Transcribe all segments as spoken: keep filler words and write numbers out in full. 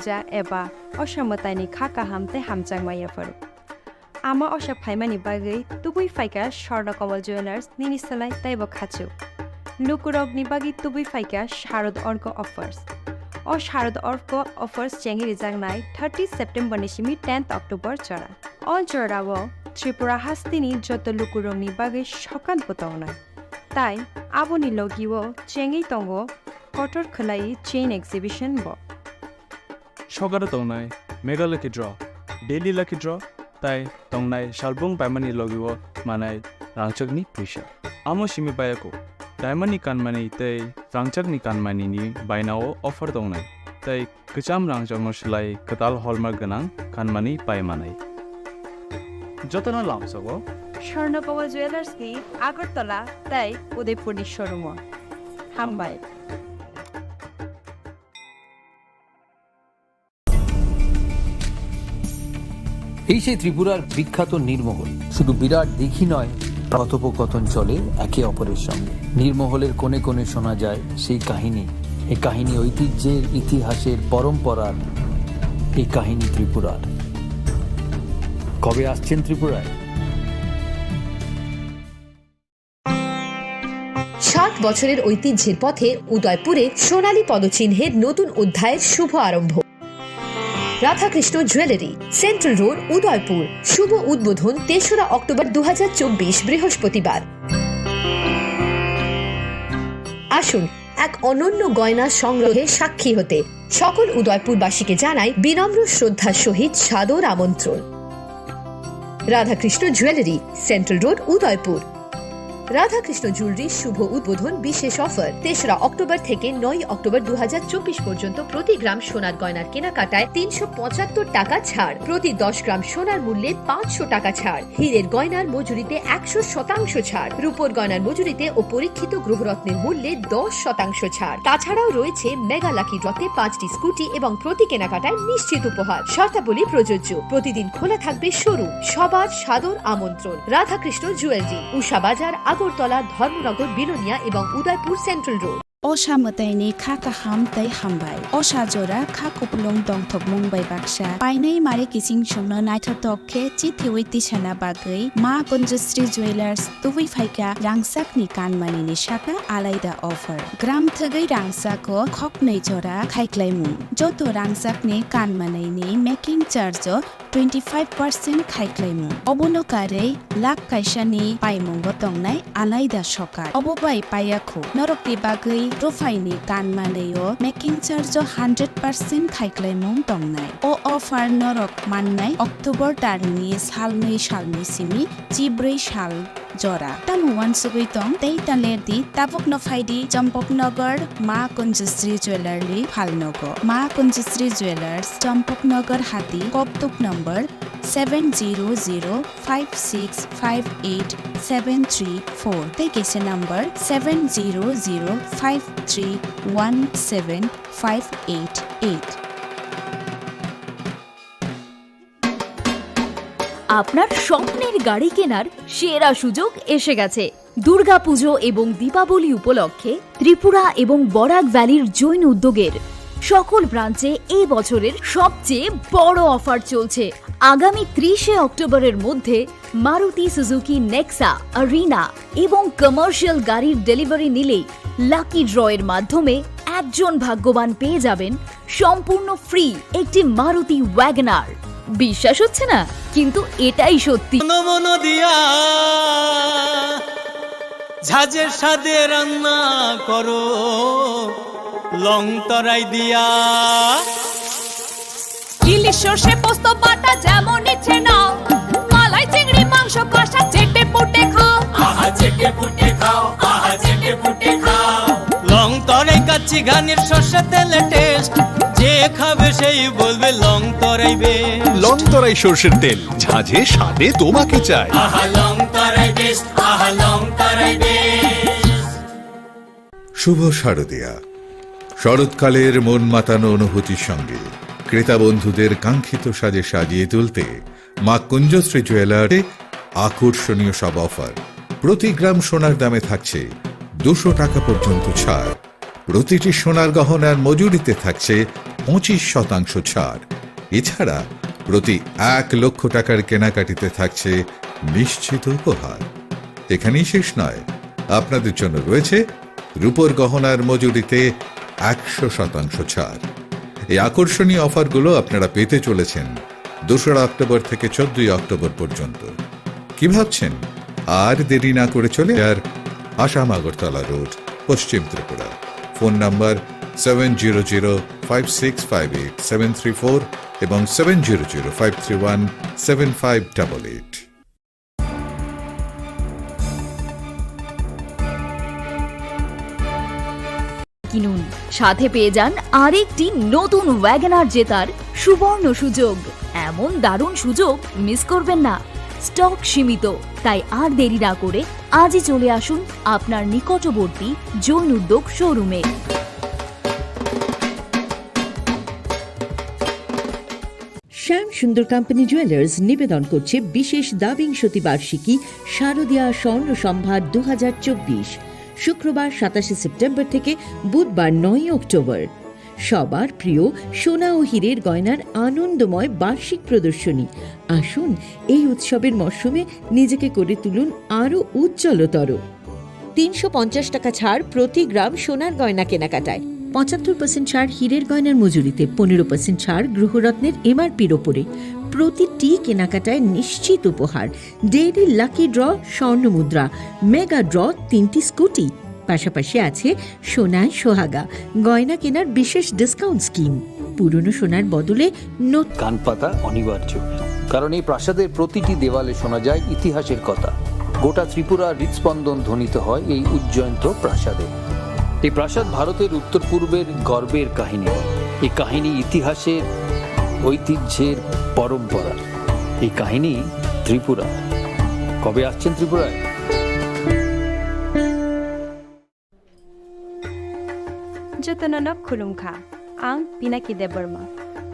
ja eba osa mwtaini kha kaham tei hamjakma yapharo. Ama osa phaimani bagwi tubui phaikha Swarna Kamal Jewellers nini slai teibo khachuk. Lukurokni bagwi tubui phaikha Sharad Orko offers. O Sharad Orko offers chengwi rijaknai thirty September ni simi tenth October jora. O jorao Tripura hasteni joto lukurokni bagwi sokat bo tongnai. Tai aboni logio chengwi tongo kotor khwlai chain exhibition bo. Sokaro tongnai Mega Lucky Draw, Daily Lucky Draw, tai tongnai salbung paimani logio manai rangchakni puisa. Amo simi bayako, diamond ni kanmani tei rangchakni kanmani ni bainao offer tongnai, tai kwcham rangchakno slai kwtal hallmark gwnang kanmani pai manai. Jotono lamsogo Swarna Kamal Jewellers ni Agartala tai Udaipur ni showroom o. Hambai. এই সেই ত্রিপুরার বিখ্যাত নীরমহল। শুধু বিরাট দিঘি নয়, কথোপকথন চলে একে অপরের সঙ্গে। নীরমহলের কোণে কোণে শোনা যায় সেই কাহিনী। এই কাহিনী ঐতিহ্যের, ইতিহাসের, পরম্পরার। এই কাহিনী ত্রিপুরার। কবে আসছেন ত্রিপুরায়? ষাট বছরের ঐতিহ্যের পথে উদয়পুরে সোনালী পদচিহ্নের নতুন অধ্যায়ের শুভ আরম্ভ। Radhakrishna jewellery, central road, Udaipur. শুভ উদ্বোধন তেসরা অক্টোবর দু হাজার চব্বিশ, বৃহস্পতিবার। আসুন এক অনন্য গয়না সংগ্রহে সাক্ষী হতে। সকল উদয়পুরবাসীকে জানাই বিনম্র শ্রদ্ধার সহিত সাদর আমন্ত্রণ। Radhakrishna jewellery, central road, Udaipur. Radhakrishna জুয়েলারির শুভ উদ্বোধন বিশেষ অফার, তেসরা অক্টোবর থেকে নয় অক্টোবর দু হাজার চব্বিশ পর্যন্ত প্রতি গ্রাম সোনার গয়নার কেনাকাটায় তিনশো পঁচাত্তর টাকা ছাড়, প্রতি দশ গ্রাম সোনার মূল্যে পাঁচশো টাকা ছাড়, হীরের গয়নার মজুরিতে একশো শতাংশ ছাড়, রূপোর গয়নার মজুরিতে ও পরীক্ষিত গ্রহরত্নের মূল্যে দশ শতাংশ ছাড়। তাছাড়াও রয়েছে মেগা লাকি ড্রতে পাঁচটি স্কুটি এবং প্রতি কেনাকাটায় নিশ্চিত উপহার। শর্তাবলী প্রযোজ্য। প্রতিদিন খোলা থাকবে শোরুম। সবার সাদর আমন্ত্রণ। রাধাকৃষ্ণ জুয়েলারি, উষা বাজার, আগরতলা, ধর্মনগর, বিলোনিয়া এবং Udaipur central road. Osa mwtaini kha kaham tei hambai. Osa jora kha kupulung tongthokmung bai baksa. Painai mare kiching chwngno naithothok khe chithiwi tisana bagwi Ma Kunjusri Jewellers tubui phaikha rangchakni kanmani ni saka alaida offer. Gram thwgwi rangchak o khoknwi jora khaiklaimung. Joto rangchakni kanmani ni making charge o twenty five percent khaiklaimung. Obono karwi lakh kaisani paimungo tongnai alaida sokar. Obo bai paiya khu, norokni bagwi ruphaini kanmanwi o making charge o hundred percent khaiklaimung tongnai. O offer norok mannai October tarni salnwi salni simi chibrwi sal jora. Tamo uansugwi tong tei ta ler di, tabukno phai di Champaknagar Ma Kunjusri Jewellery phalnogo. Ma Kunjusri Jewellers, Champaknagar Hati, Koktuk number seven zero zero five six five eight seven three four tei kaisa number seven zero zero five three one seven five eight eight. আপনার স্বপ্নের গাড়ি কেনার সেরা সুযোগ এসে গেছে। দুর্গাপুজো এবং দীপাবলি উপলক্ষে ত্রিপুরা এবং বরাক ভ্যালির জৈন উদ্যোগের সকল ব্রাঞ্চে এই বছরের সবচেয়ে বড় অফার চলছে। আগামী ত্রিশে অক্টোবরের মধ্যে মারুতি সুজুকি নেক্সা, আরিনা এবং কমার্শিয়াল গাড়ির ডেলিভারি নিলেই লাকি ড্রয়ের মাধ্যমে একজন ভাগ্যবান পেয়ে যাবেন সম্পূর্ণ ফ্রি একটি মারুতি ওয়াগনার। বিশ্বাস হচ্ছে না, কিন্তু এটাই সত্যি। মনো মনো দিয়া ঝাঁঝের স্বাদে রান্না করো লং তরাই দিয়া। ইলিশ সর্ষে পোস্ত বাটা যেমন ইচ্ছে নাও, মালাই চিংড়ি মাংস কষা চেটে পুটে খাও। আহা চেটে পুটে খাও, আহা চেটে পুটে খাও। লং তরাই কাচ্চি ঘানির সর্ষে তেলে টেস্ট, যে খাবে সেই বলবে লং তরাই বেস্ট। লং তরাই সর্ষের তেল, ঝাঁঝে স্বাদে তোমাকে চাই। আহা লং তরাই বেস্ট, আহা লং তরাই বেস্ট। শুভ শারদিয়া। শরৎকালের মন মাতানো অনুভূতির সঙ্গে ক্রেতা বন্ধুদের কাঙ্ক্ষিত সাজে সাজিয়ে তুলতে মা কুঞ্জশ্রী জুয়েলার্সে আকর্ষণীয় সব অফার। প্রতি গ্রাম সোনার দামে থাকছে দুশো টাকা পর্যন্ত ছাড়। প্রতিটি সোনার গহনার মজুরিতে থাকছে পঁচিশ শতাংশ ছাড়। এছাড়া প্রতি এক লক্ষ টাকার কেনাকাটিতে থাকছে নিশ্চিত উপহার। এখানেই শেষ নয়, আপনাদের জন্য রয়েছে রূপোর গহনার মজুরিতে একশো শতাংশ ছাড়। এই আকর্ষণীয় অফারগুলো আপনারা পেতে চলেছেন দোসরা অক্টোবর থেকে চোদ্দই অক্টোবর পর্যন্ত। কি ভাবছেন? আর দেরি না করে চলে আর আসাম আগরতলা রোড, পশ্চিম Tripura. Phone number seven zero zero five six five eight seven three four এবং seven zero zero five three one seven five double eight. কিনুন, সাথে পেয়ে যান আরেকটি নতুন ওয়াগনার জেতার সুবর্ণ সুযোগ। এমন দারুণ সুযোগ মিস করবেন না। স্টক সীমিত, তাই আর দেরি না করে আজই চলে আসুন আপনার নিকটবর্তী জৈন উদ্যোগ শোরুমে। শ্যাম সুন্দর কোম্পানি জুয়েলার্স নিবেদন করছে বিশেষ দ্বাবিংশতি বার্ষিকী শারদীয়া স্বর্ণ সম্ভার দু হাজার চব্বিশ। শুক্রবার সাতাশে সেপ্টেম্বর থেকে বুধবার নয় অক্টোবর। সবার প্রিয় সোনা ও হীরের গয়নার আনন্দময় বার্ষিক প্রদর্শনী। আসুন, এই উৎসবের মরশুমে নিজেকে করে তুলুন আরও উজ্জ্বলতর। তিনশো পঞ্চাশ টাকা ছাড় প্রতি গ্রাম সোনার গয়না কেনাকাটায়, পঁচাত্তর পার্সেন্ট ছাড় হীরের গয়নার মজুরিতে, পনেরো পার্সেন্ট ছাড় গৃহরত্নের এমআরপির ওপরে। প্রতিটি কেনাকাটায় নিশ্চিত উপহার, ডেইলি লাকি ড্র, স্বর্ণ মুদ্রা, মেগা ড্র, তিনটি স্কুটি। পাশাপাশি আছে সোনায় সোহাগা গয়না কেনার বিশেষ ডিসকাউন্ট স্কিম। পুরনো সোনার বদলে নতুন কান পাতা অনিবার্য, কারণ এই প্রাসাদের প্রতিটি দেওয়ালে শোনা যায় ইতিহাসের কথা। গোটা ত্রিপুরার হৃদস্পন্দন ধ্বনিত হয় এই উজ্জয়ন্ত প্রাসাদে। এই প্রাসাদ ভারতের উত্তর পূর্বের গর্বের কাহিনী। এই কাহিনী ইতিহাসের, ঐতিহ্যের পরম্পরা। এই কাহিনী ত্রিপুরা। কবে আসছেন ত্রিপুরায়? Jotono no khulumkha, ang Pinaki Debbarma.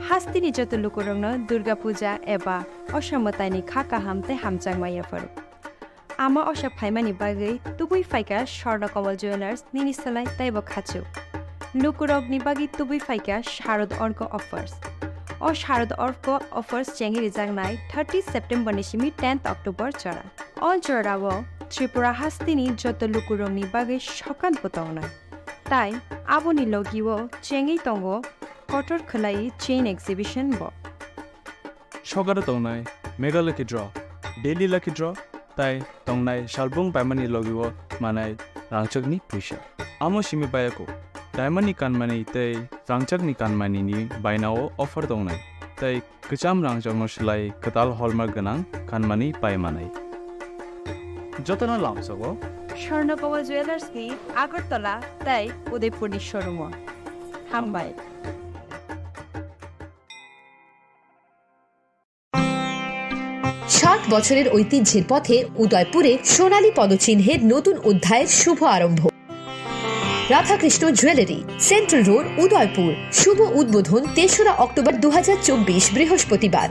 Hasteni joto lukurokno Durga Puja eba Osha mwtaini kha kaham tei hamjakma yapharo. Ama Osha phaimani bagwi tubui phaikha Swarna Kamal Jewellers nini slai teibo khachuk. Lukurokni bagwi tubui phaikha Sharad Orko offers. O Sharad Orko offers chengwi rijaknai thirty September ni simi tenth October jora. O jorao Tripura hasteni joto lukurokni bagwi sokat bo tongnai. Tai aboni logio chengwi tongo kotor khwlai chain exhibition bo. Sokaro tongnai Mega Lucky Draw, Daily Lucky Draw, tai tongnai salbung paimani logio manai rangchakni puisa. Amo simi bayako, diamond ni kanmani tei rangchakni kanmani ni bainao offer tongnai, tei kwcham rangchakno slai kwtal hallmark gwnang kanmani pai manai. Jotono lamsogo Swarna Kamal Jewellers ni Agartala tei Udaipur ni showroom o. Hambai. ষাট বছরের ঐতিহ্যের পথে উদয়পুরে সোনালী পদচিহ্নের নতুন অধ্যায়ের শুভ আরম্ভ। Radhakrishna jewellery, central road, Udaipur. শুভ উদ্বোধন তেসরা অক্টোবর দু হাজার চব্বিশ, বৃহস্পতিবার।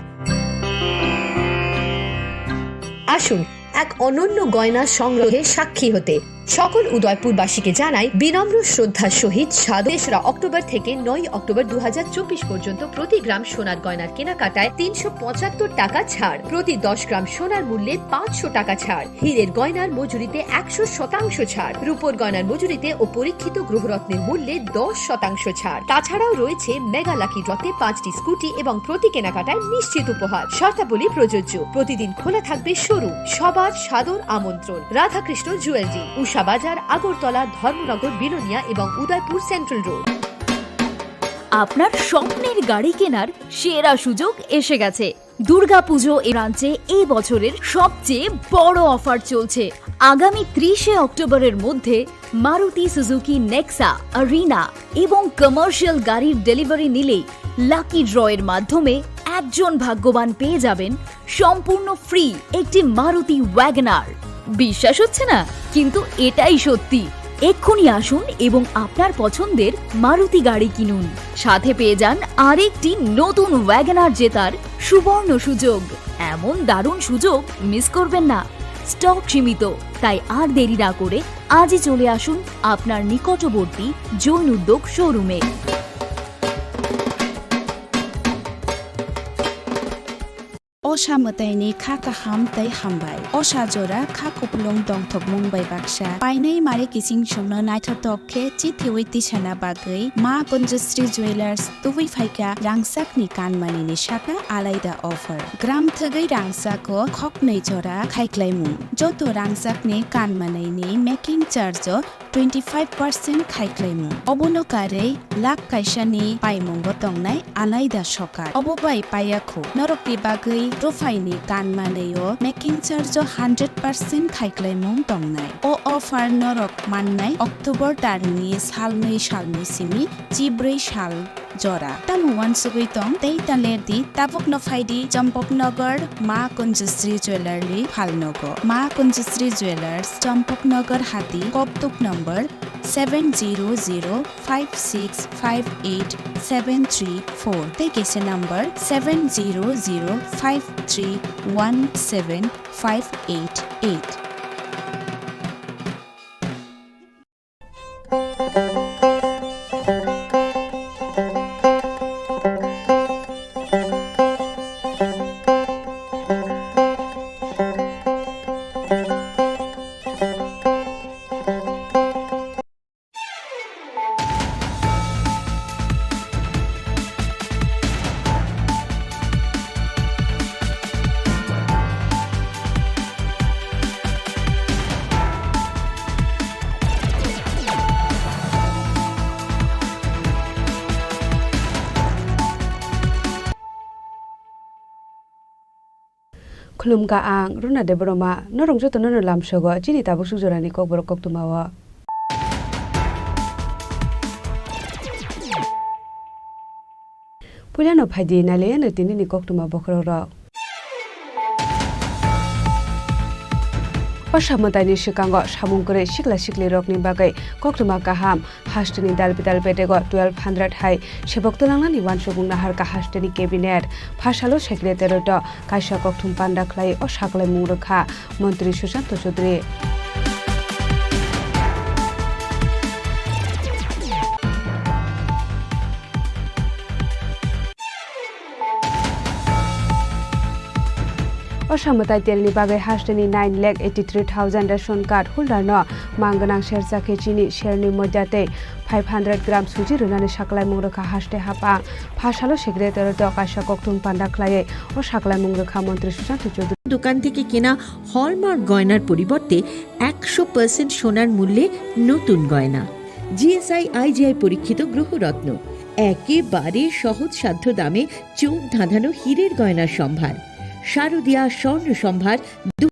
আসুন, এক অনন্য গয়না সংগ্রহে সাক্ষী হতে। সকল উদয়পুরবাসীকে জানাই বিনম্র শ্রদ্ধার সহিত সাদর। তেসরা অক্টোবর থেকে নয় অক্টোবর দু হাজার চব্বিশ পর্যন্ত প্রতি গ্রাম সোনার গয়নার কেনাকাটায় তিনশো পঁচাত্তর টাকা ছাড়, প্রতি দশ গ্রাম সোনার মূল্যে পাঁচশো টাকা ছাড়, হীরের গয়নার মজুরিতে একশো শতাংশ ছাড়, রূপোর গয়নার মজুরিতে ও পরীক্ষিত গ্রহরত্নের মূল্যে দশ শতাংশ ছাড়। তাছাড়াও রয়েছে মেগা লাকি ড্রতে পাঁচটি স্কুটি এবং প্রতি কেনাকাটায় নিশ্চিত উপহার। শর্তাবলী প্রযোজ্য। প্রতিদিন খোলা থাকবে শোরুম। সবার সাদর আমন্ত্রণ। রাধাকৃষ্ণ জুয়েলারি, উষা বাজার, আগরতলা, ধর্মনগর, বিলোনিয়া এবং উদয়পুর সেন্ট্রাল রোড। আপনার স্বপ্নের গাড়ি কেনার সেরা সুযোগ এসে গেছে। দুর্গাপুজো এ ব্রাঞ্চে এই বছরের সবচেয়ে বড় অফার চলছে। আগামী ত্রিশে অক্টোবরের মধ্যে মারুতি সুজুকি নেক্সা, আরিনা এবং কমার্শিয়াল গাড়ির ডেলিভারি নিলেই লাকি ড্রয়ের মাধ্যমে একজন ভাগ্যবান পেয়ে যাবেন সম্পূর্ণ ফ্রি একটি মারুতি ওয়াগনার। বিশ্বাস হচ্ছে না, কিন্তু এটাই সত্যি। এক্ষুনি আসুন এবং আপনার পছন্দের মারুতি গাড়ি কিনুন। সাথে পেয়ে যান আরেকটি নতুন ওয়াগনার জেতার সুবর্ণ সুযোগ। এমন দারুণ সুযোগ মিস করবেন না। স্টক সীমিত, তাই আর দেরি না করে আজই চলে আসুন আপনার নিকটবর্তী জৈন উদ্যোগ শোরুমে। Osa mwtaini kha kaham tei hambai. Osa jora kha kupulung tongthokmung bai baksa. Painai mare kiching chwngno naithotok khe chithiwi tisana bagwi Ma Kunjusri Jewellers tubui phaikha rangchakni kanmanini saka alaida offer. Gram thwgwi rangchako khoknwi jora khaiklaimung. Joto rangchakni kanmanini making charge o twenty five percent khaiklaimung. Obono karwi lakh kaisani paimungo tongnai alaida sokar. Obo bai paiya khu. Norokni bagwi ruphaini kanmanwi o making charge o hundred percent khaiklaimung tongnai. O offer norok mannai October tarni salnwi salni simi chibrwi sal jora. Tamo uansugwi tong tei ta ler di, tabukno phai di Champaknagar Ma Kunjusri Jewellery phalnogo. Ma Kunjusri Jewellers, Champaknagar Hati, Koktuk number seven zero zero five six five eight seven three four tei kaisa number seven zero zero five three one seven five eight eight. Khulumkha ang Runa Debbarma, norok jotono no lamsogo chini tabuk sukjorani kokborok koktwmao. Puilano phaidi nailaiano tinini koktwma bokhorokrok. Osa mwtaini swkango samung kwrwi sikla siklirokni bagwi koktwma kaham. Hasteni dalbidal bedego twelve hundred hai sebok twlangnani uansukmung naharkha hasteni cabinet. Phasalo secretariat-o kaisa kokthum panda khlai o saklaimung rwkha Montri Sushanta Chowdhury. Osa mwtai telni bagwi hasteni nine lakh eighty three thousand ration card holder no mang gwnang sersa khe chini serni moida tei five hundred gram suji rwnani saklaimung rwkha haste hapang. Phasalo secretariat-o kaisa kokthum panda khlaiwi o saklaimung rwkha Montri Sushanta Chowdhury. দোকান থেকে কেনা হলমার্ক গয়নার পরিবর্তে একশো পার্সেন্ট সোনার মূল্যে নতুন গয়না। জিএসআই আইজিআই পরীক্ষিত গ্রহরত্ন, একেবারে সহজসাধ্য দামে চোখ ধাঁধানো হীরের গয়নার সম্ভার। শারদিয়া স্বর্ণ সম্ভার দু-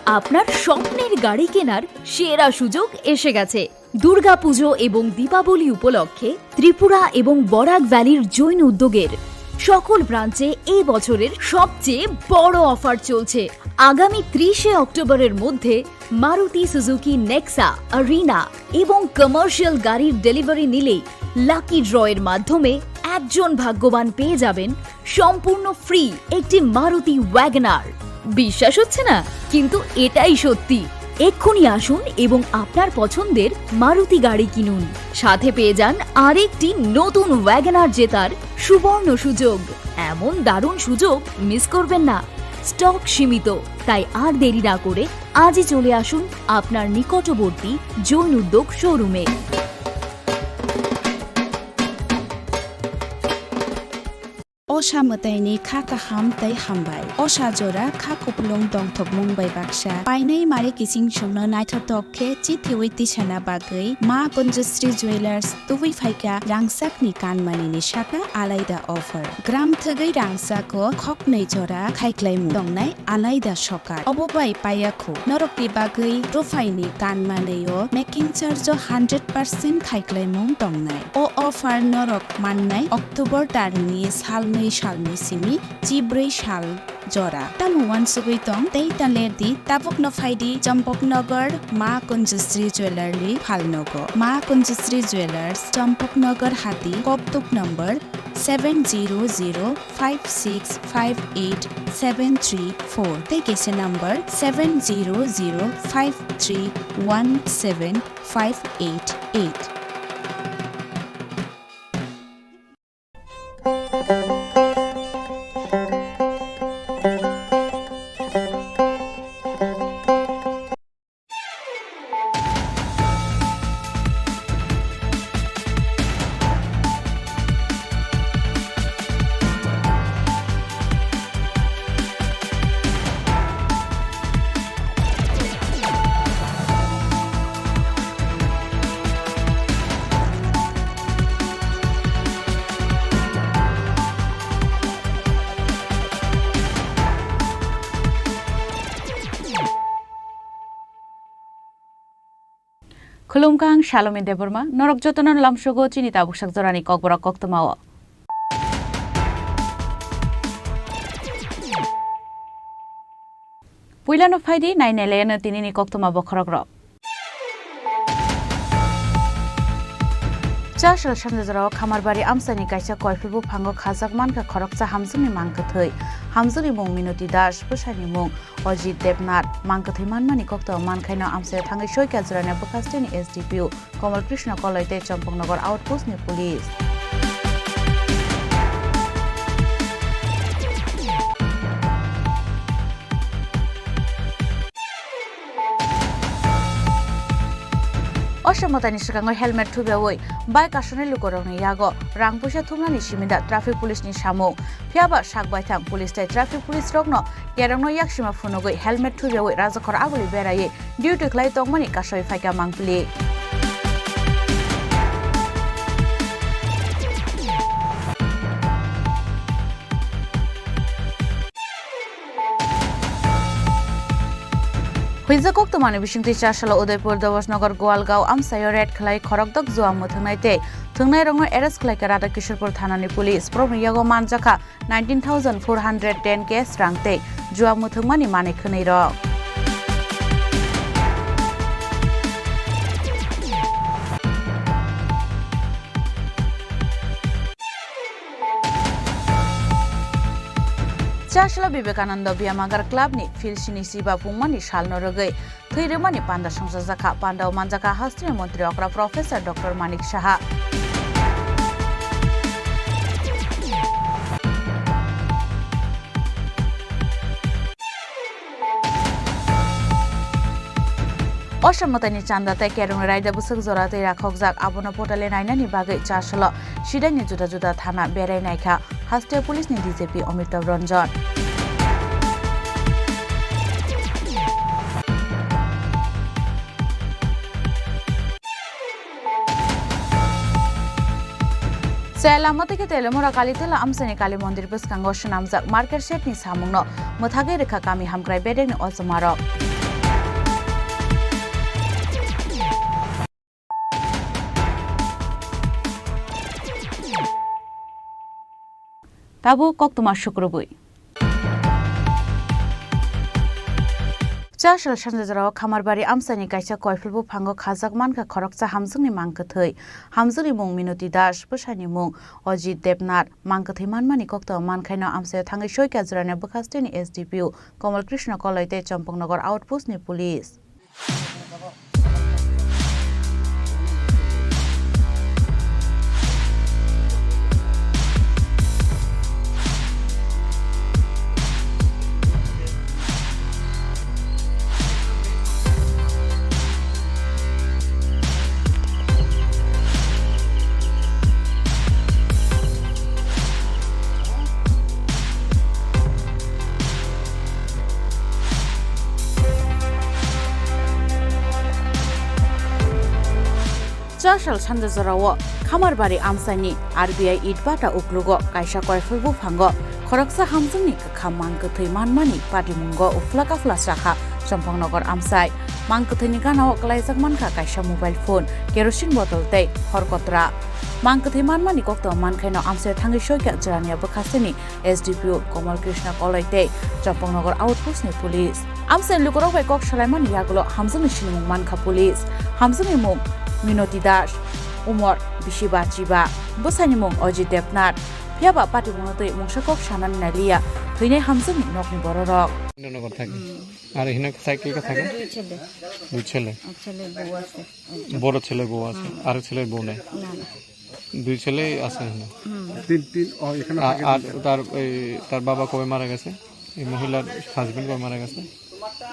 আপনার স্বপ্নের গাড়ি কেনার সেরা সুযোগ এসে গেছে। দুর্গাপুজো এবং দীপাবলি উপলক্ষে ত্রিপুরা এবং বরাক ভ্যালির জৈন উদ্যোগের সকল ব্রাঞ্চে এই বছরের সবচেয়ে বড় অফার চলছে। আগামী ত্রিশে অক্টোবরের মধ্যে মারুতি সুজুকি নেক্সা, আরিনা এবং কমার্শিয়াল গাড়ির ডেলিভারি নিলেই লাকি ড্রয়ের মাধ্যমে একজন ভাগ্যবান পেয়ে যাবেন সম্পূর্ণ ফ্রি একটি মারুতি ওয়াগনার। বিশ্বাস হচ্ছে না, কিন্তু এটাই সত্যি। এক্ষুনি আসুন এবং আপনার পছন্দের মারুতি গাড়ি কিনুন, সাথে পেয়ে যান আরেকটি নতুন ওয়াগনার জেতার সুবর্ণ সুযোগ। এমন দারুণ সুযোগ মিস করবেন না। স্টক সীমিত, তাই আর দেরি না করে আজই চলে আসুন আপনার নিকটবর্তী জৈন উদ্যোগ শোরুমে। Osa mwtaini kha kaham tei hambai. Osa jora kha kupulung tongthokmung bai baksa. Painai mare kiching chwngno naithotok khe chithiwi tisana bagwi Ma Kunjusri Jewellers tubui phaikha rangchakni kanmanini saka alaida offer. Gram thwgwi rangchako khoknwi jora khaiklaimung tongnai alaida sokar. Obo bai paiya khu. Norokni bagwi ruphaini kanmanwi o making charge o hundred percent khaiklaimung tongnai. O offer norok mannai October tarni salnwi salni simi chibrwi sal jora. Tamo uansugwi tong tei ta ler di, tabukno phai di Champaknagar Ma Kunjusri Jewellery phalnogo. Ma Kunjusri Jewellers, Champaknagar Hati, Koktuk number seven zero zero five six five eight seven three four tei kaisa number seven zero zero five three one seven five eight eight. Khulumkha, ang Salomi Debbarma, norok jotono lamsogo chini tabuk sak jorani kokborok koktwmao. Puilano phaidi, nainai laiano tinini koktwma bokhorokrok. Chasal sanjajorao Khamarbari amchaini kaisa koiphil buphango khajak mankha khoroksa hamjakni mangkwthwi. Hamjakni mung Minoti Das, bwsaini mung Ajit Debnath. Mangkwthwi manmani koktwma mankhaino amchaio thangwi soikha jorani bwkhasteni S D P O Kamal Krishna Koloi tei Champaknagar Outpost ni police. Osomotani swkango helmet thubiawi bike kasanai lukurokni yago rang puisa thumnani simi da traffic police ni samung. Phiyaba sak baithang police tei traffic police rokno kerongno yaksima phunugwi helmet thubiawi rajakhor aguli beraiwi duty khlai tongmani kasoi phaikha mangpili. Huijak koktwmani bisingtwi Chasalo Udaipur, Dawasnagar, Goalgaon amchaio raid khlai khorokdok jua mwthwngnai tei thwngnairokno arrest khlaikha Radha Kishorpur thanani police. Borokni yago manjakha nineteen thousand four hundred ten cash rang tei jua mwthwngmani manwi khwnwirok. Chasalo Vivekananda Byamagar Club ni field sini siba pungmani salno rwgwi thwi rwmani panda songchajakha. Pandao manjakha hasteni montri okra Professor Doctor Manik Saha. Osomotani chanda tei kerongni raida bwswk jora twi rakhokjak, abono potale nainani bagwi Chasalo sidangni juda juda thana berai naikha haste police ni D G P Amitabh Ranjan. Chaya lama tei khe Telemora Kalitila amchaini Kali mondir bwskango swnamjak market shed ni samungno mwthagwi rwkha kami hamkrai bedekni ochomarok. Tabuk koktwma sukrubwi. Chasal sanjajorao Khamarbari amchaini kaisa koiphil buphango khajak mankha khoroksa hamjakni mangkwthwi. Hamjakni mung Minoti Das, bwsaini mung Ajit Debnath. Mangkwthwi manmani koktwma mankhaino amchaio thangwi soikha jorani bwkhasteni S D P O Kamal Krishna Koloi tei Champaknagar Outpost ni police. Chasal sanja jorao Khamarbari amchaini R B I Itbata uklugo kaisa koiphul buphango khoroksa hamjakni kwkham mangkwthwi manmani patimungo uphla kaphla chakha Champaknagar amchai. Mangkwthwini ganao kwlaijak mankha kaisa mobile phone, kerosene bottle tei horkotra. Mangkwthwi manmani koktwma mankhaino amchaio thangwi soikha jorani bwkhasteni S D P O Kamal Krishna Koloi tei Champaknagar Outpost ni police. Amchaini lukurok bai kok salaimani yagulo hamjakni sinimung mankha police. Hamjakni mung Minoti Das, umor bisi ba chiba, bwsaini mung Ajit Debnath. Phiyaba patimungno twi mungsa kok sanani nailiya thwinai hamjakni nokni bororok. নগর থাকে। হুম। আর এখানে সাইকেল কে থাকে? দুই ছেলে। দুই ছেলে। এক ছেলের বউ আছে। বড় ছেলের বউ আছে, হুম। আরেক ছেলের বউ নেই? না, না। দুই ছেলেই আছে এখানে। হুম। তিন, তিন, ও, এখানে আর, থাকে আর তিনজন। তার, এই, তার বাবা কবে মারা গেছে? এই মহিলার হাজবেন্ড কবে মারা গেছে?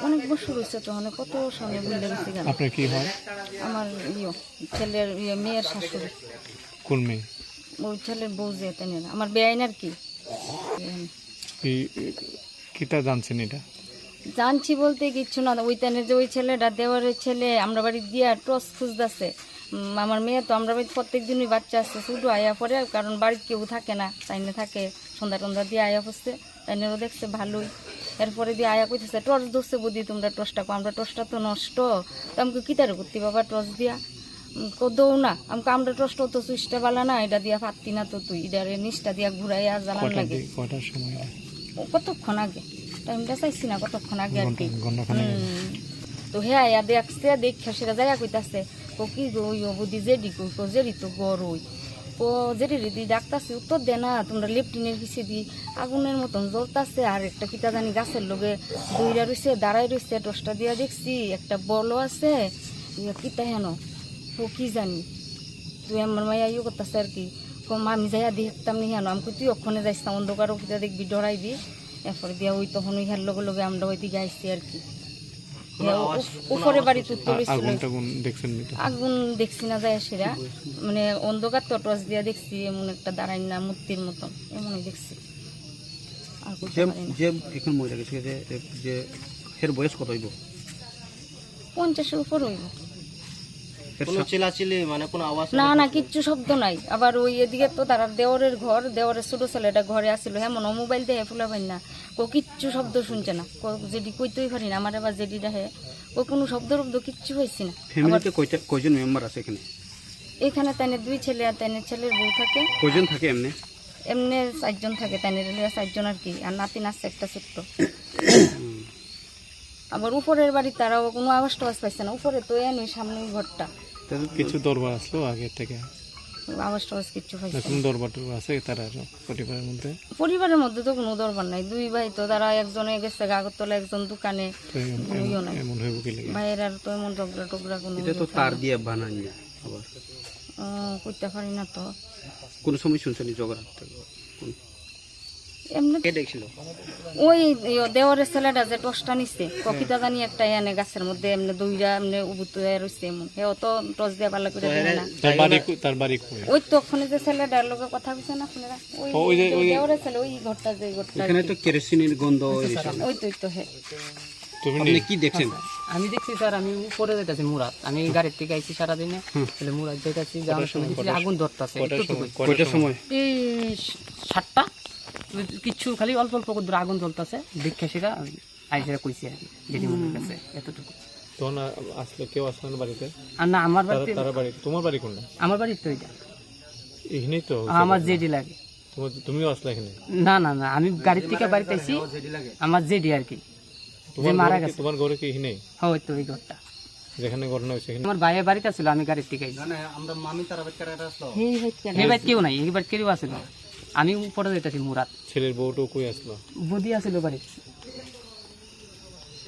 অনেক বছর হয়েছে তো, মানে কত সালে ভুলে গেছি কেন? আপনার কি হয়? আমার ইয়ে, ছেলের ইয়ে, মেয়ের শাশুড়ি। কোন মেয়ে? ওই ছেলের বউ যে তেনে, আমার বেআইন আর কি। এই, কিতা জানছেন এটা? জানছি বলতে কিচ্ছু না, ওই তেনে যে ওই ছেলেটা দেওয়ারের ছেলে আমরা বাড়ি দিয়া টস খুঁজতেছে। উম, আমার মেয়ে তো আমরা বাড়িতে প্রত্যেক দিনই বাচ্চা আছে, শুধু আয়া পড়ে, কারণ বাড়িতে কেউ থাকে না, তাই না থাকে, সন্ধ্যা টন্ধ্যা দিয়ে আয়া পড়ছে, তাই না ও দেখছে ভালোই। এরপরে দিয়ে আয়া কইতেছে, "টর্চ ধরছে বুদ্ধি তোমরা টর্চটা কো, আমরা টর্চটা তো নষ্ট।" তো আমি কই, "কিতারে করতে বাবা টর্চ দিয়া?" Ko dou na, amko আমরা টর্চটা তো সুইচটা বালা না, এটা দিয়া ফাত্তি না তো তুই, এটারে নিচটা দিয়া ঘুরাইয়া জ্বালান কয়টার লাগে। দিকে, কয়টার সময় এটা? ও কতক্ষণ আগে? টাইমটা চাইছি না, কতক্ষণ আগে আর ঘন্টা, কি। ঘন্টা খানেক আগে। হুম। তো হে আয়া দেখছে, দেখে সেটা জায়গা কইতাছে, "ও কি গো, ওই ও বুদ্ধি জেডি কই, কো জেডি তো গরই।" কো জেডি রেডি ডাকতাছে, উত্তর দে না, তোমরা লেফটিনের পিছে দি আগুনের মতন জ্বলতাছে, আর একটা কিতা জানি গাছের লগে দইরা রইছে, দাঁড়াই রইছে, টর্চটা দিয়া দেখছি, একটা বলও আছে, ইয়া কিতা হেন, ও কি জানি। তুই আমার মায়া ইয়ে করতেছে আর কি। কম আমি যাইয়া দেখতাম নি হেন, আমি কই, "তুই ওখানে যাইস না, অন্ধকার ওখানে দেখবি, ডরাইবি।" এরপরে দিয়া ওই তখন ওই হের লগে লগে আমরা ওইদিকে আইছি আর কি। কোনো হ্যাঁ, ও আওয়াজ, উপ-, কোনো উপরে আওয়াজ বাড়ি শুনছেন? তুলতে আ-, লইছিল। আগুন টাগুন দেখছেন নি তো? আগুন দেখছি না যায় সেরা, মানে অন্ধকার তো টর্চ দিয়া দেখছি এমন একটা দাঁড়াই না মূর্তির মতন, এমনই দেখছি। আর বুঝতে যে, পারি না। যে এখন মহিলা গেছে যে, যে এর বয়স কত হইব? পঞ্চাশের উপর হইব। এর কোনো সা- চিলাচিলি, মানে, কোনো আওয়াজ না, না, কোনো কিছু কিচ্ছু শব্দ নাই। আবার ওই এদিকে তো তারার দেওরের ঘর, দেওরের ছোট ছেলেটা ঘরে আসিল, হ্যাঁ, মনে হয় মোবাইল দেখে ফুলা পাই না, কো কিচ্ছু শব্দ শুনছে না, কো যেটি কইতেই পারি না, আমার আবার যেটি ডাহে, ও কোনো শব্দ টব্দ কিচ্ছু পাইছি না। ফ্যামিলিতে আবার কয়টা, কয়জন মেম্বার আছে এখানে? এখানে তাইনে দুই ছেলে আর তাইনে ছেলের বউ থাকে। কয়জন থাকে এমনি? এমনি চারজন থাকে, তাইনে রেলিয়া চারজন আর কি, আর নাতিন আছে একটা ছোট্ট। হুম। আবার উপরের বাড়ি তারাও কোনো আওয়াজ টাওয়াজ পাইছে না, উপরে তো এন ওই সামনে ওই ঘরটা। তাদের কিছু দরবার আসলো আগে থেকে? আওয়াজ টাওয়াজ কিচ্ছু না, পাইছে কোনো না। দরবার টরবার আছে তারা আরো পরিবারের মধ্যে? পরিবারের মধ্যে তো কোনো দরবার নাই, দুই ভাই তো তারা একজনে গেছে গা আগরতলা, একজন দোকানে, তো এম-, কোনো ইয়ে এম-, নাই। এমন হইব কি লাগে? ভাইয়ের আর তো এমন ঝগড়া টগড়া কোনো এটা তো ইয়ে তার নাই। দিয়ে বানানি আবার। ও, করতে পারি না তো। কোনো সময় শুনছেন এই ঝগড়া? কোন? এমনি কে দেখছিল? ওই ইয়ো, দেওরের ছেলেটা যে টর্চটা নিচ্ছে, কপিতা জানি একটা এনে গাছের মধ্যে এমনি দইরা এমনি উবুত হয়ে রইছে এমন। হে অত টর্চ দিয়ে ভালো করে তো দেখে এরা না। তার বাড়ি কো-, তার বাড়ি কই? ওই তো ওখানে যে ছেলেটার লগে কথা কইছে না আপনারা, ওই ও, ওই যে, যে ওই যে দেওরের ছেলে, ওই ঘরটা যে ঘরটা এখানে আর কি। তো কেরোসিনের গন্ধ এসে। ওই তো, ওই তো হে। তুমি আপনি নি? কি দেখছেন? আচ্ছা, আমি দেখছি স্যার, আমি উপরে যাইতাছি মুরাদ, আমি গাড়ির থেকে আইছি সারাদিনে, হুম। তাহলে মুরাদ যাইতাছি, যাওয়ার কটার সময় সময়, দেখছি কটার আগুন ধরতাছে, কটার একটু সময়, টুকুই। কটার কয়টার সময়? সময়? এই সাতটা, কিছু খালি অল্প অল্প করে আগুন জ্বলতাছে, দেখে সেটা আমি আইসা কইছি আর কি, জেঠি মনের কাছে, এতটুকু। তখন আ-, আসলো, কেউ আসলো না বাড়িতে? আর না, আমার তারা, বাড়িতে তারা বাড়ি, তোমার বাড়ি কোনটা? আমার বাড়ি তো এটা। এখানেই তো হয়েছে আমার ঘটনা। জেঠি লাগে। তোমার, তুমিও আসলে এখানে? না, না, না, আমি গাড়ির থেকে বাড়িতে আইছি, আমার জেঠি আর কি। যে তোমার মারা ঘরে কি, গেছে। তোমার ঘরে কি এখানে? হ্যাঁ, ওই তো ওই ঘরটা। যেখানে ঘটনা হয়েছে এখানে? আমার ভাইয়ের বাড়িতে ছিল, আমি গাড়ির থেকে আইছি। না, না, আমরা মামি তারা বাইত কারা আসলো? এই বাইত কেউ নাই, এই বাইত কেউ আসলো। আমি উপরে যাইতাছি মুরাদ। ছেলের বউটাও কই আসলো? বৌদি আসলো বাড়ি।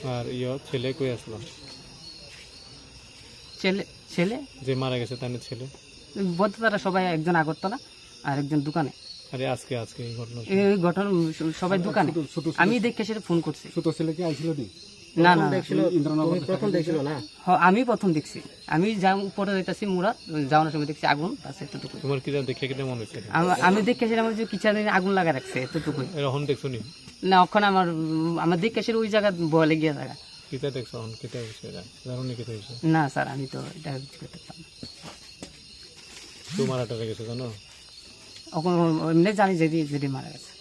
আর ইয়ো, ছেলে কই আসলো? ছেলে, ছেলে? যে মারা গেছে তার ছেলে? বলতে তারা সবাই, একজন আগরতলা আর একজন দোকানে। আরে আজকে, আজকে এই ঘটনা এই ঘটনা স-, সবাই দোকানে। ছোট, ছোট, ছোট আমি ছেলে। দেখে সেটা ফোন করছি। ছোট ছেলে কি আইছিল নি? না, না, প্রথম না। দেখছিল, ইন্দ্রনগর তুমি প্রথম দেখছিল না? হ, আমি প্রথম দেখছি। আমি যা উপরে যাইতাছি মুরাদ, যাওয়ানোর সময় দেখছি আগুন, বাস এতটুকু। তোমার কি যা দেখে কিতা মনে হচ্ছে? আমা-, আমি দেখে সেটা মনে হচ্ছে কিচেনে আগুন লাগা রাখছে, এতটুকুই। এরকম দেখছো নি? না, ওখানে আমার, উম, আমার দেখে সেটা ওই জায়গা বলে গিয়ে জায়গা। কিতা দেখছো এখন? কিতা হয়েছে এটা? জানো নি কিতা হয়েছে? না স্যার, আমি তো এটা কিছু করতে পারতাম না। কেউ মারা টারা গেছে জানো? এখন এমনি জানি জেঠি, জেঠি মারা গেছে।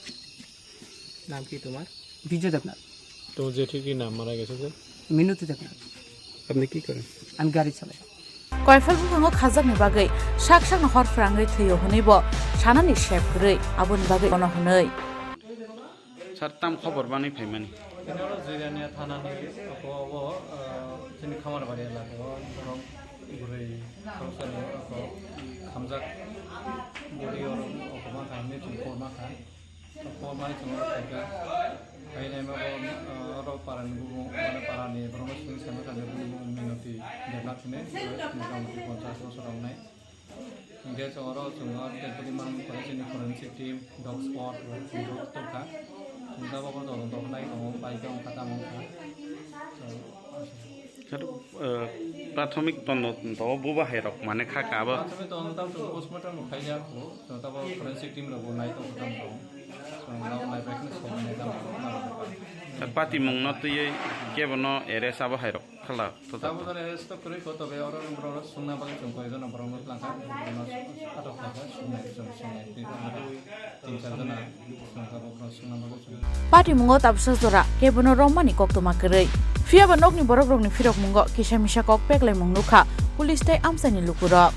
নাম কি তোমার? বিজয় দেবনাথ। তোমার জেঠি কি নাম মারা গেছে যে? মিনতি দেবনাথ। আপনি কি করেন? আমি গাড়ি চালাই। Koiphal buphango khajakni bagwi sak sakno hor phrangwi thwio hwnwi bo sanani sep kwrwi, aboni bagwi bono hwnwi. Sir, tam khobor bani phaimani? Tini oro Jirania thanani abo, abo, ah, chini Khamarbari elaka o borok bwrwi khoroksa ni abo khamjak body oro oko ma kha hinwi chwng kor ma kha. Kor mani chwng oro phaikha. Phainai ma bo, ah, oro parani bumung, mane parani borok no swngwi sai ma kha je bumung Minoti Debnath hinwi, motamoti ponchash bosor wngnai. Hingke chwng oro chwng o tei bwrwi mang forensic ni forensic team, dog squad rok chwng bo tongkha. Chwng tabok o todonto khlai tongo, bai khe wngkha tamo wngkha. Sir, eh, prathomik todonto o buba hai rok mane kha ka abo? Prathomik todonto chwng postmortem rok khaijak, chwng tabok forensic team rok bo nai tongkha tamo tong. Chwng nai bai kheno somoi nai tamo tong. Sir, patimung no twiwi kebo no arrest abo hai rok? Khala, to Tabuk jani arrest to kwrwi kho, tobe oro borok rok swngna bagwi chwng koi jona borok no twlang kha, borok no atok kha kha, swngna chwng swngna twi tin char jona swng kha, borok no swngna bagwi chwng. Patimungo tabsa jora kebono romani koktwma kwrwi. Phiyaba nokni borok rokni phirokmungo kisa misa kok peklaimung nukha. police tei amchaini lukurok.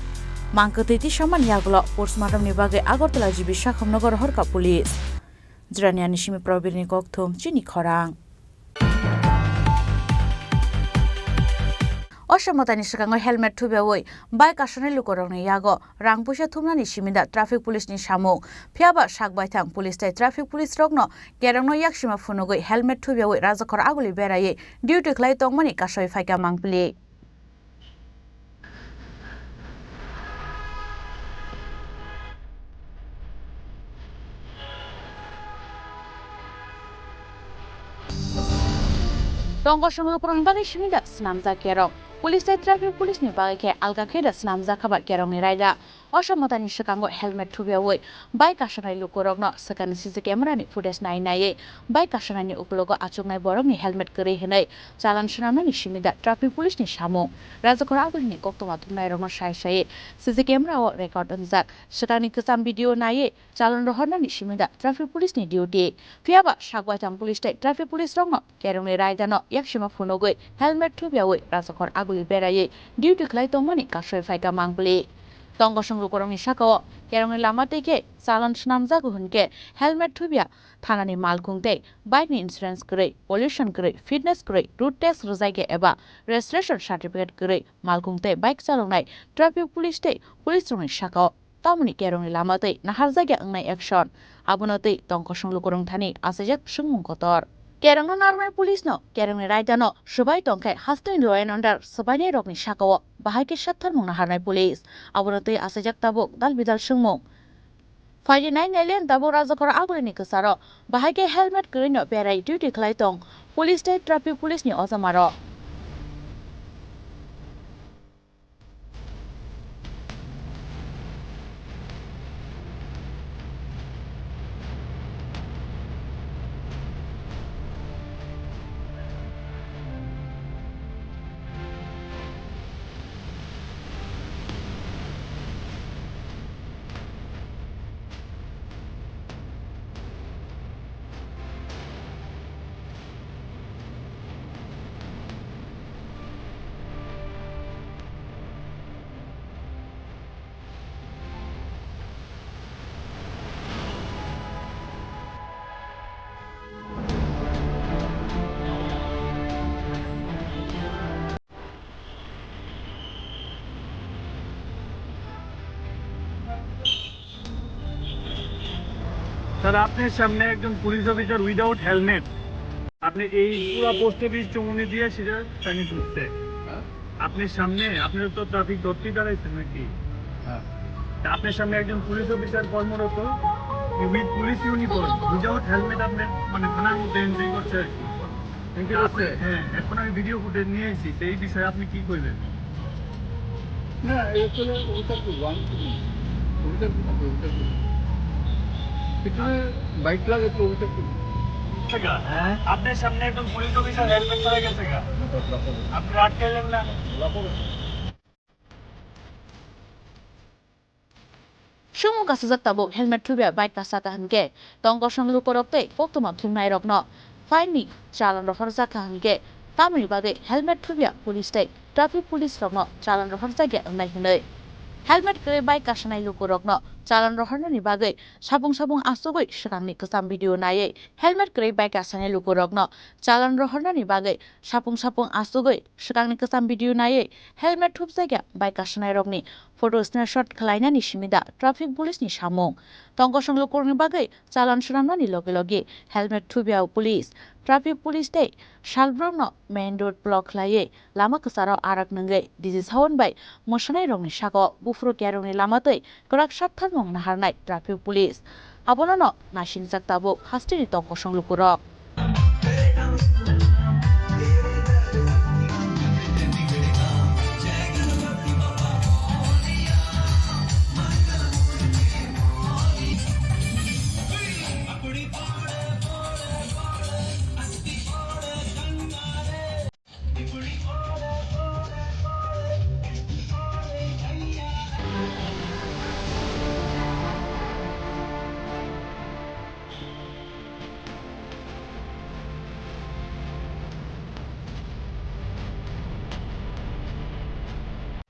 Mangkwtwi tisamani yagulo postmortemni bagwi Agartala G B Sakham Nagar rohorkha police. Jiraniani simi Probirni kokthum chini khorang. Osamotani swkango helmet thubiawi bike kasanai lukurokni yago rang puisa thumnani simi da traffic police ni samung. Phiyaba sak baithang police tei traffic police rokno kerongno yaksima phunugwi helmet thubiawi rajakhor aguli beraiwi duty khlai tongmani kasoi phaikha mangpili. Tongkosong lukurokni bagwi simi da swnamjak kerong. Police tei traffic police ni bagwi khe alga khe da swnamjak kha ba kerongni raida. Osamotani swkango helmet thubiawi bike kasanai lukurokno swkangni C C camera ni footage nai naiwi bike kasanani ukulogo achuknai borokni helmet kwrwi hwnwi chalan swnamnani simi da traffic police ni samung. Rajakhor agulini koktwma thumnairokno sai sai C C camera o record wngjak. Swkangni kwcham video naiwi chalan rohornani simi da traffic police ni duty. Phiyaba sak baithang police tei traffic police rokno kerongni raidano yaksima phunugwi helmet thubiawi rajakhor aguli beraiwi duty khlai tongmani kasoi phaikha mangpili. Tongkosong lukurokni sakao kerongni lama tei khe chalan swnamjago hwnkhe helmet thubia thanani malkhung tei bike ni insurance kwrwi, pollution kwrwi, fitness kwrwi, road tax rwjakya eba registration certificate kwrwi malkhung tei bike chaloknai traffic police tei police rokni sakao tamoni kerongni lama tei naharjakya wngnai action. Abono tei tongkosong lukurok thani achaijak swngmung kotor. Kerongno narwknai police no kerongni raidano swbai tongkhe hasteni law and order swbainai rokni sakao bahai khe saktharmung naharnai police. Abono tei achaijak tabuk dal bidal swngmung. Phaidi nai nailen tabuk rajakhor agulini kwcharo bahai khe helmet kwrwino berai duty khlai tong police tei traffic police ni ojamarok. Sir, আপনার সামনে একজন police officer without helmet, আপনি এই পুরা post office Chowmuhani দিয়ে সিধা টানি ঢুকছে। হ্যাঁ? আপনার সামনে, আপনি তো ট্রাফিক ধরতেই দাঁড়াইছেন নাকি? হ্যাঁ। তা আপনার সামনে একজন পুলিশ অফিসার কর্মরত with police uniform, without helmet, আপনি মানে থানার মধ্যে এন্ট্রি করছে আর কি। এন্ট্রি করছে? হ্যাঁ, এখন আমি ভিডিও ফুটেজ নিয়ে এসেছি, সেই বিষয়ে আপনি কি কইবেন? না, এখানে ওটা কি ওয়ান, ওটা কি, ওটা কি? পিছনে বাইক লাগে তো, ওটা কি? হ্যাঁ, আপনার সামনে একজন পুলিশ অফিসার হেলমেট ছাড়া গেছে গা। আপনি আটকাইলেন না। Swngmung kasijak tabuk helmet thubya bike kasa kaham khe tongkosong lukurok tei koktwma thumnairokno fine ni chalan rohorjak kaham khe tamoni bagwi helmet thubya police tei traffic police rokno chalan rohorjakya wngnai hwnwi. Helmet kwrwi bike kasanai lukurokno chalan rohornani bagwi sapung sapung asugwi swkangni kwcham video naiwi helmet kwrwi bike kasanai lukurokno chalan rohornani bagwi sapung sapung asugwi swkangni kwcham video naiwi helmet thupjakya bike kasanairokni photo snapshot khwlainani simi da traffic police ni samung. Tongkosong lukurokni bagwi chalan swnamnani logi logi helmet thubya police, traffic police tei salbrumno main road block khlaiwi lama kwcharo arak nungwi D J Sawan bai mwsanairokni sakao buphuru kerongni lama twi kwrak saktharmung naharnai traffic police. Abono no naisingjak tabuk hasteni tongkosong lukurok.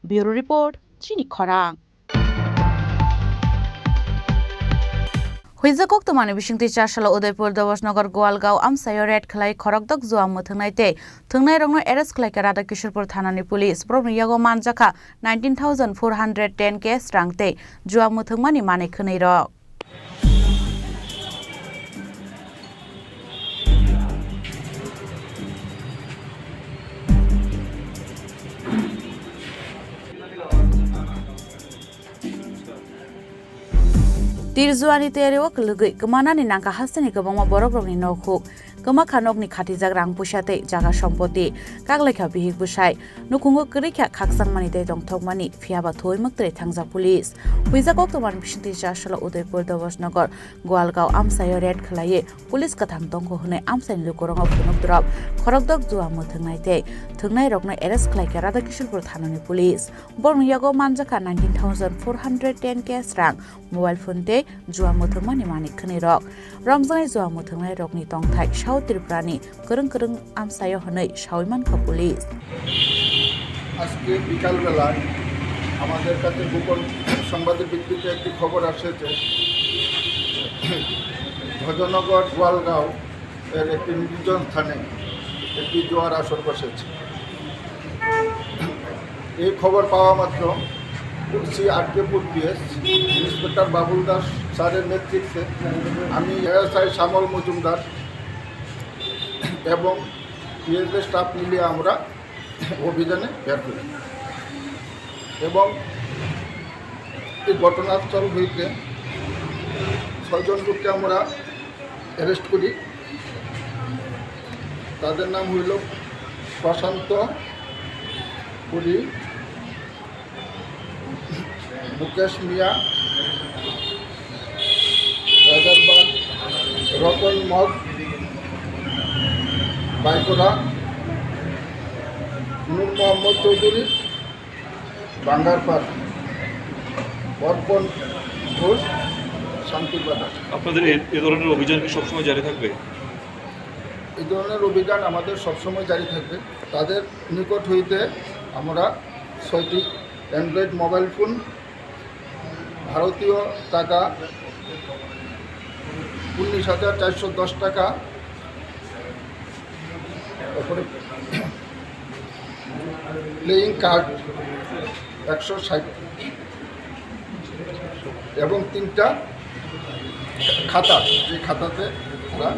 Bureau Report, Chini Khorang. Huijak koktwmani bisingtwi chasalo Udaipur Dobosnagar Gwalgao amsaio raid khlai khorokdok jua mwthwngnai tei thwngnairokno arrest khlaikha Radha Kishorpur thanani police. Borokni yago manjakha nineteen thousand four hundred ten cash rang tei jua mwthwngmani manwi khwnwirok. Tirjuani teri o kwlwgwi kwmanani nangkha hasteni kwbangma borokrokni nokhuk. Kwmakha nokni khatijak rang puisa tei jaga sompoti, kaklaikha bihik bwsai, nukhungo kwrwikha khakchangmani tei tongthokmani, phiyaba thuwi mwktwi thangjak police. Huijak koktwmani bisingtwi chasalo Udaipur Dobosnagar Gwalgao amsaio raid khlaiwi police kwthang tongkho hwnwi amsaini lukurokno phunuk drop khorokdok jua mwthwngnai tei thwngnairokno arrest khlaikha Radha Kishorpur thanani police. Borokni yago manjakha nineteen thousand four hundred ten cash rang, mobile phone tei jua mwthwngmani manwi khwnwirok. Romjaknai jua mwthwngnairokni tongthai South Tripurani kwrwng kwrwng amsaio hwnwi sawi mankha police. আজকে বিকালবেলায় আমাদের কাছে গোপন সংবাদের ভিত্তিতে একটি খবর আসে যে ভজনগর গোয়ালগাঁও এর একটি নির্জন স্থানে একটি জুয়ার আসর বসেছে। এই খবর পাওয়া মাত্র ওসি আরকেপুর পিএস ইন্সপেক্টর বাবুল দাস স্যারের নেতৃত্বে আমি এএসআই শ্যামল মজুমদার এবং পিএসএ স্টাফ মিলিয়ে আমরা অভিযানে বের হই এবং এই ঘটনাস্থল হইতে ছয়জন লোককে আমরা অ্যারেস্ট করি। তাদের নাম হইল প্রশান্ত পুরী, মুকেশ মিয়া, রাজারবাগ, রতন মগ, বাইকোরা, নূর মোহাম্মদ চৌধুরী, বাঙ্গারপাড়, অর্পণ ঘোষ, শান্তিপাড়া। আপনাদের এ, এ ধরনের অভিযান কি সবসময় জারি থাকবে? এই ধরনের অভিযান আমাদের সবসময় জারি থাকবে। তাদের নিকট হইতে আমরা ছয়টি অ্যান্ড্রয়েড মোবাইল ফোন, ভারতীয় টাকা উনিশ হাজার চারশো দশ টাকা, তারপরে প্লেয়িং কার্ড একশো ষাট এবং তিনটা খাতা, যে খাতাতে তারা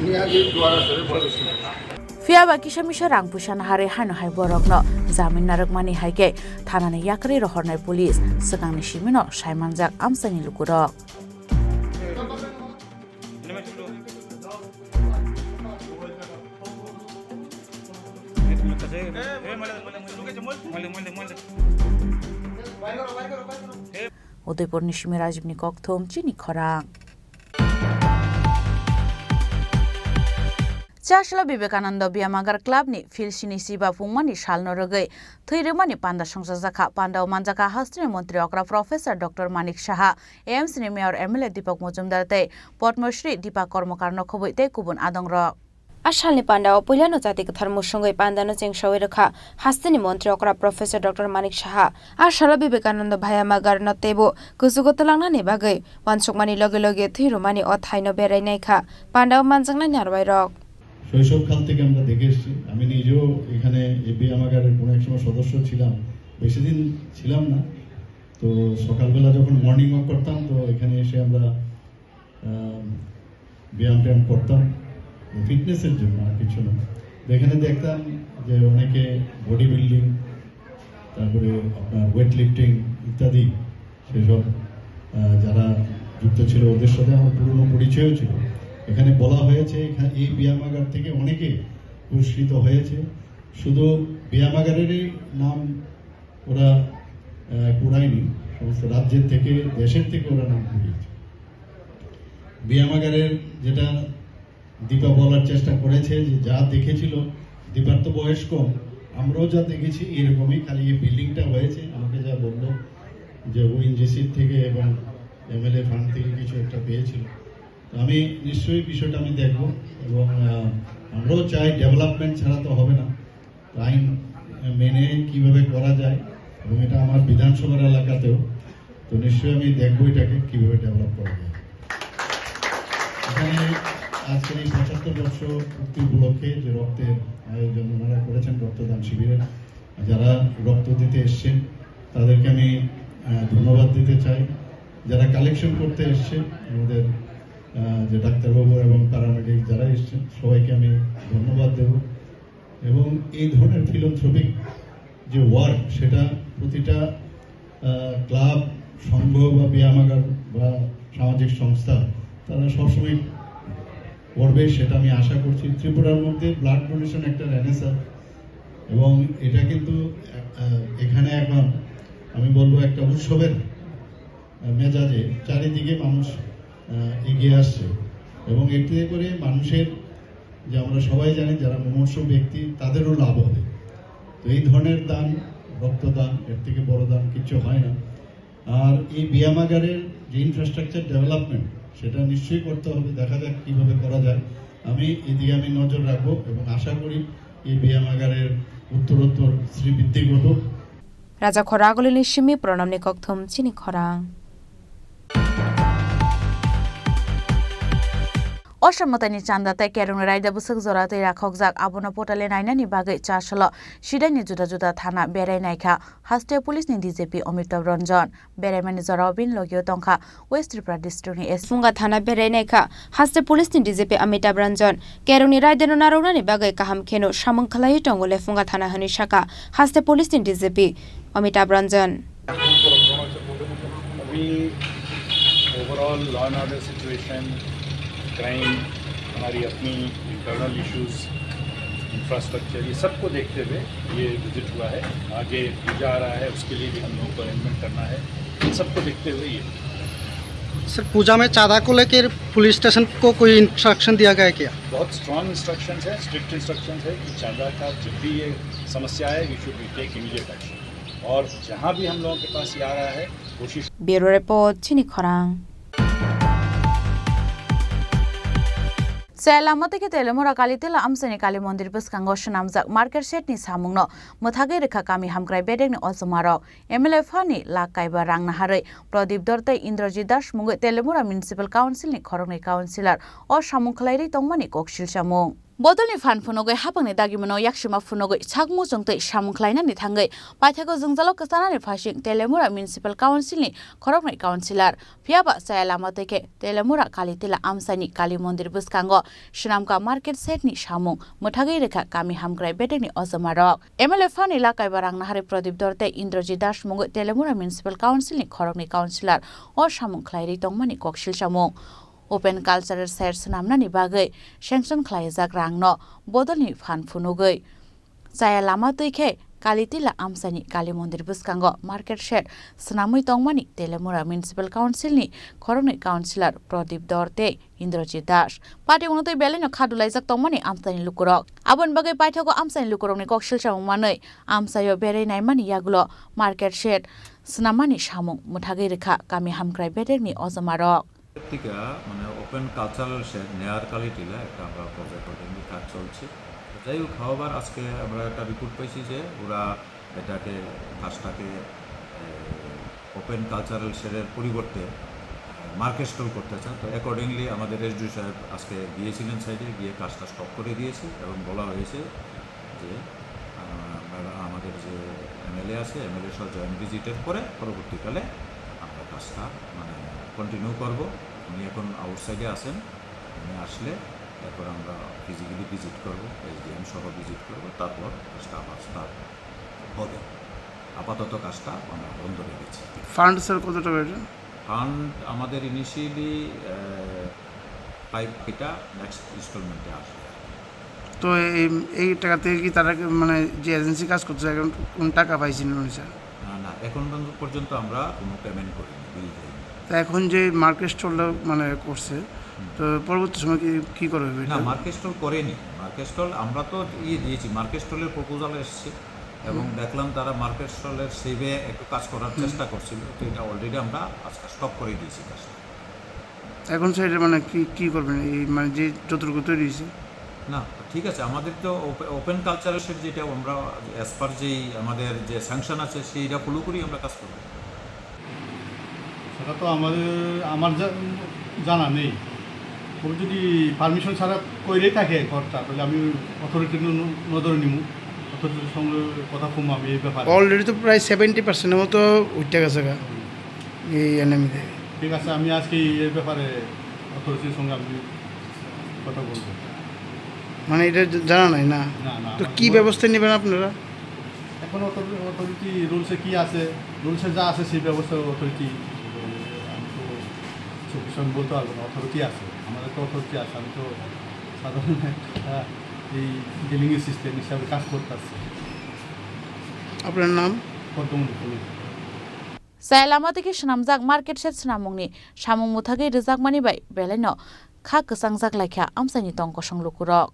নিয়াজি দুয়ারা শরীফ বলেছিল। Phiya ba kisa misa rang puisa naharwi haino hai borokno jamin narwkmani hai khe thanani yakarwi rohornai police swkangni simino sai manjak amchaini lukurok. Udaipurni simi Rajibni kokthum chini khorang. Chasla Vivekananda Byamagar Club ni Phil Sini Siba pungmani salno rwgwi thwi rwmani panda songchajakha. Pandao manjakha hasteni montri okra Professor Doctor Manik Saha, A M C ni Mayor M L A Deepak Majumdar tei Padma Shri Deepak Karmakar no khobwi tei kubun adongrok. A salni pandao puilano jati kwthar musungwi pandano chengsawi rwkha hasteni montri okra Professor Doctor Manik Saha. A salo Vivekananda Byamagar no teibo kuchugo twlangnani bagwi wansukmani loge loge thwi rwmani o thaino berai naikha pandao manjaknai narwai rok. শৈশবকাল থেকে আমরা দেখে এসেছি। আমি নিজেও এখানে এই ব্যায়ামাগারের কোনো এক সময় সদস্য ছিলাম, বেশি দিন ছিলাম না। তো সকালবেলা যখন মর্নিং ওয়াক করতাম, তো এখানে এসে আমরা আহ, ব্যায়াম ট্যায়াম করতাম ফিটনেসের জন্য, আর কিছু না। তো এখানে দেখতাম যে অনেকে বডি বিল্ডিং, তারপরে আপনার ওয়েট লিফটিং ইত্যাদি, সেসব আহ, যারা যুক্ত ছিল, ওদের সাথে আমার পুরনো পরিচয়ও ছিল। এখানে বলা হয়েছে, এখানে এই ব্যায়ামাগার থেকে অনেকে পুরস্কৃত হয়েছে। শুধু ব্যায়ামাগারেরই নাম ওরা আহ, কুড়ায়নি, সমস্ত রাজ্যের থেকে, দেশের থেকে ওরা নাম কুড়িয়েছে। ব্যায়ামাগারের যেটা দীপা বলার চেষ্টা করেছে, যে যা দেখেছিল, দীপার তো বয়স কম, আমরাও যা দেখেছি এরকমই, খালি এই বিল্ডিংটা হয়েছে। আমাকে যা বললো যে ওএনজিসির থেকে এবং এমএলএ ফান্ড থেকে কিছু একটা পেয়েছিল। তো আমি নিশ্চয়ই বিষয়টা আমি দেখব এবং আহ, আমরাও চাই, ডেভেলপমেন্ট ছাড়া তো হবে না। আইন মেনে কিভাবে করা যায়, এবং এটা আমার বিধানসভার এলাকাতেও, তো নিশ্চয়ই আমি দেখবো এটাকে কিভাবে ডেভেলপ করা যায়। এখানে আজকের এই পঁচাত্তর বর্ষ পূর্তি উপলক্ষে যে রক্তের আয়োজন ওনারা করেছেন, রক্তদান শিবিরের, যারা রক্ত দিতে এসছেন, তাদেরকে আমি, আহ, ধন্যবাদ দিতে চাই। যারা কালেকশন করতে এসছেন, আমাদের, আহ, যে ডাক্তারবাবু এবং প্যারামেডিক যারা এসছেন, সবাইকে আমি ধন্যবাদ দেব। এবং এই ধরনের ফিলান্থ্রপিক যে ওয়ার্ক, সেটা প্রতিটা, আহ, ক্লাব, সংঘ বা ব্যায়ামাগার বা সামাজিক সংস্থা, তারা সবসময় করবে, সেটা আমি আশা করছি। ত্রিপুরার মধ্যে ব্লাড ডোনেশন একটা রেনেসাঁ, এবং এটা কিন্তু, আহ, এখানে এখন আমি বলবো একটা উৎসবের, আহ, মেজাজে চারিদিকে মানুষ, আহ, এগিয়ে আসছে, এবং এতে করে মানুষের, যে আমরা সবাই জানি, যারা মুমূর্ষু ব্যক্তি, তাদেরও লাভ হবে। তো এই ধরনের দান, রক্তদান, এর থেকে বড় দান কিছু হয় না। আর এই ব্যায়ামাগারের যে ইনফ্রাস্ট্রাকচার ডেভেলপমেন্ট, সেটা নিশ্চয়ই করতে হবে, দেখা যাক কিভাবে করা যায়। আমি এদিকে আমি নজর রাখবো এবং আশা করি এই ব্যায়ামাগারের উত্তরোত্তর শ্রীবৃদ্ধি ঘটুক। Raja Khoragulini simi pranamni kokthum chini khorang. Osha mwtaini chanda tei kerongni raida bwswk jora twi rakhokjak, abono potale nainani bagwi chasalo sidaini juda juda thana berai naikha haste police ni D G P Amitabh Ranjan. Beraimani jorao bini logio tongkha West Tripura district ni S P. Phunga thana berai naikha haste police ni D G P Amitabh Ranjan. Kerongni raidano narwknani bagwi kaham kheno samung khlaiwi tongo Lephunga thana hwnwi sakha haste police ni D G P Amitabh Ranjan. अभी overall law and order situation, crime, हमारी अपनी internal issues, infrastructure, ये सबको देखते हुए ये विजिट हुआ है। आगे पूजा आ रहा है, उसके लिए भी हम लोगों को अरेंजमेंट करना है। इन सबको देखते हुए ये सर, पूजा में चांदा को लेकर पुलिस स्टेशन को कोई इंस्ट्रक्शन दिया गया है क्या? बहुत स्ट्रॉन्ग इंस्ट्रक्शंस है, स्ट्रिक्ट इंस्ट्रक्शंस है कि चांदा का जब भी ये समस्या आए, we should take immediate action। और जहाँ भी हम लोगों के पास ये आ रहा है, कोशिश Bureau Report, chini khorang. Chaya lama tei khe Telemura Kalitila amchaini Kali mondir bwskango swnamjak market shed ni samungno mwthagwi rwkha kami hamkrai bedekni ojomarok. M L A phani lak kaiba rang naharwi Pradip Dor tei Indrajit Das mungwi Telemura Municipal Council ni khoroknwi councillor o samung khlairwi tongmani koksil samung. Bodolni phan phunugwi hapangni dagimano yaksima phunugwi sak muchung twi samung khlainani thangwi paithago jwngjalo kwchanani phasing Telemura Municipal Council ni khoroknwi councillor. Phiyaba chaya lama twi khe Telemura Kalitila amchaini Kali mondir bwskango swnamkha market shed ni samung mwthagwi rwkha kami hamkrai bedekni ojomarok. M L A phani lak kaiba rang naharwi Pradip Dor tei Indrajit Das mungwi Telemura Municipal Council ni khoroknwi councillor o samung khlairwi tongmani koksil samung. Open Cultural Shed swnamnani bagwi sanction khlaijak rangno bodolni phan phunugwi chaya lama twi khe Kalitila amchaini Kali mondir bwskango market shed swnamwi tongmani Telemura Municipal Council ni khoroknwi councillor Pradip Dor tei Indrajit Das. Party wngnutwi belaino kha dulaijak tongmani amchaini lukurok. Aboni bagwi paithago amchaini lukurokni koksil samung manwi amchaio berai naimani yagulo market shed swnammani samung mwthagwi rwkha kami hamkrai bedekni ojomarok. Tika, mane, open cultural shed, Neyar Kalitila, একটা আমরা প্রজেক্ট, ওটা নিয়ে কাজ চলছে। তো যাই হোক, however, আজকে আমরা একটা রিপোর্ট পাইছি যে ওরা এটাকে, কাজটাকে, এ, ওপেন কালচারাল শেডের পরিবর্তে, এ, মার্কেট স্টল করতে চান। তো অ্যাকর্ডিংলি আমাদের এসডিও সাহেব আজকে গিয়েছিলেন সাইডে, গিয়ে কাজটা স্টপ করে দিয়েছে এবং বলা হয়েছে যে, আহ, ম্যাডাম, আমাদের যে এমএলএ আছে, এমএলএ সহ জয়েন্ট ভিজিটের পরে পরবর্তীকালে আমরা কাজটা, মানে, কন্টিনিউ করব। উনি এখন আউটসাইডে আছেন, উনি আসলে এরপর আমরা ফিজিক্যালি ভিজিট করব, এসডিএম সহ ভিজিট করব, তারপর কাজটা আবার স্টার্ট হবে। আপাতত কাজটা আমরা বন্ধ রেখেছি। ফান্ড, স্যার, কত টাকা এটা? ফান্ড আমাদের ইনিশিয়ালি, আহ, ফাইভ, এটা নেক্সট ইনস্টলমেন্টে আসবে। তো এই, এই টাকা থেকে কি তারা কি, মানে, যে এজেন্সি কাজ করছে, এখন কোন টাকা পাইছেন উনি, স্যার? না, না, এখন পর্যন্ত আমরা কোনো পেমেন্ট করিনি, বিল দেয়নি। তা এখন যে মার্কেট স্টলটা, মানে, করছে, হুম। তো পরবর্তী সময় কি, কি করা হবে না, এটা? মার্কেট স্টল করেনি। মার্কেট স্টল আমরা তো ইয়ে দিয়েছি, মার্কেট স্টলের প্রপোজাল এসছে এবং হুম। দেখলাম তারা মার্কেট স্টলের সেভে একটু কাজ করার হুম। চেষ্টা করছিল, তো এটা অলরেডি আমরা আজকে স্টপ করে দিয়েছি কাজটা। এখন স্যার, এটা মানে কি, কি করবেন? এই মানে যে যতটুকু তৈরি হয়েছে? না, ঠিক আছে, আমাদের তো ওপে-, ওপেন কালচারের যেটা আমরা as per যেই আমাদের যে স্যাংশন আছে সেইটা ফলো করেই আমরা কাজ করব। সেটা তো আমাদের, আমার জা-, জানা নেই। তবে যদি পারমিশন ছাড়া কইরে থাকে ঘরটা, তাহলে আমি অথরিটির ন-, নজরে নিমু, অথরিটির সঙ্গে কথা কমু আমি এই ব্যাপারে। অলরেডি তো প্রায় সেভেন্টি পার্সেন্টের মতো উঠে গেছে গা। এই এনএমই থেকে। ঠিক আছে, আমি আজকে এই ব্যাপারে অথরিটির সঙ্গে আমি কথা বলবো। মানে এটা জ-, জানা নাই না? না, না, তো আমার কি কোনো ব্যবস্থা নেবেন আপনারা? এখন অথরি-, অথরিটি রুলসে কি আছে, রুলসে যা আছে সেই ব্যবস্থা অথরিটি, আমি তো সব কিছু আমি বলতে পারবো না, অথরিটি আছে, আমাদের তো অথরিটি আছে, আমি তো সাধারণ একটা এই ডিলিং অ্যাসিস্ট্যান্ট হিসাবে কাজ করতেছি। আপনার নাম? পদ্মমণি Puri. Chaya lama twi khe swnamjak market shed swnamungni samung mwthagwi rwjakmani bai belaino kha kwchangjak lai kha amchaini tong kosong lukurok.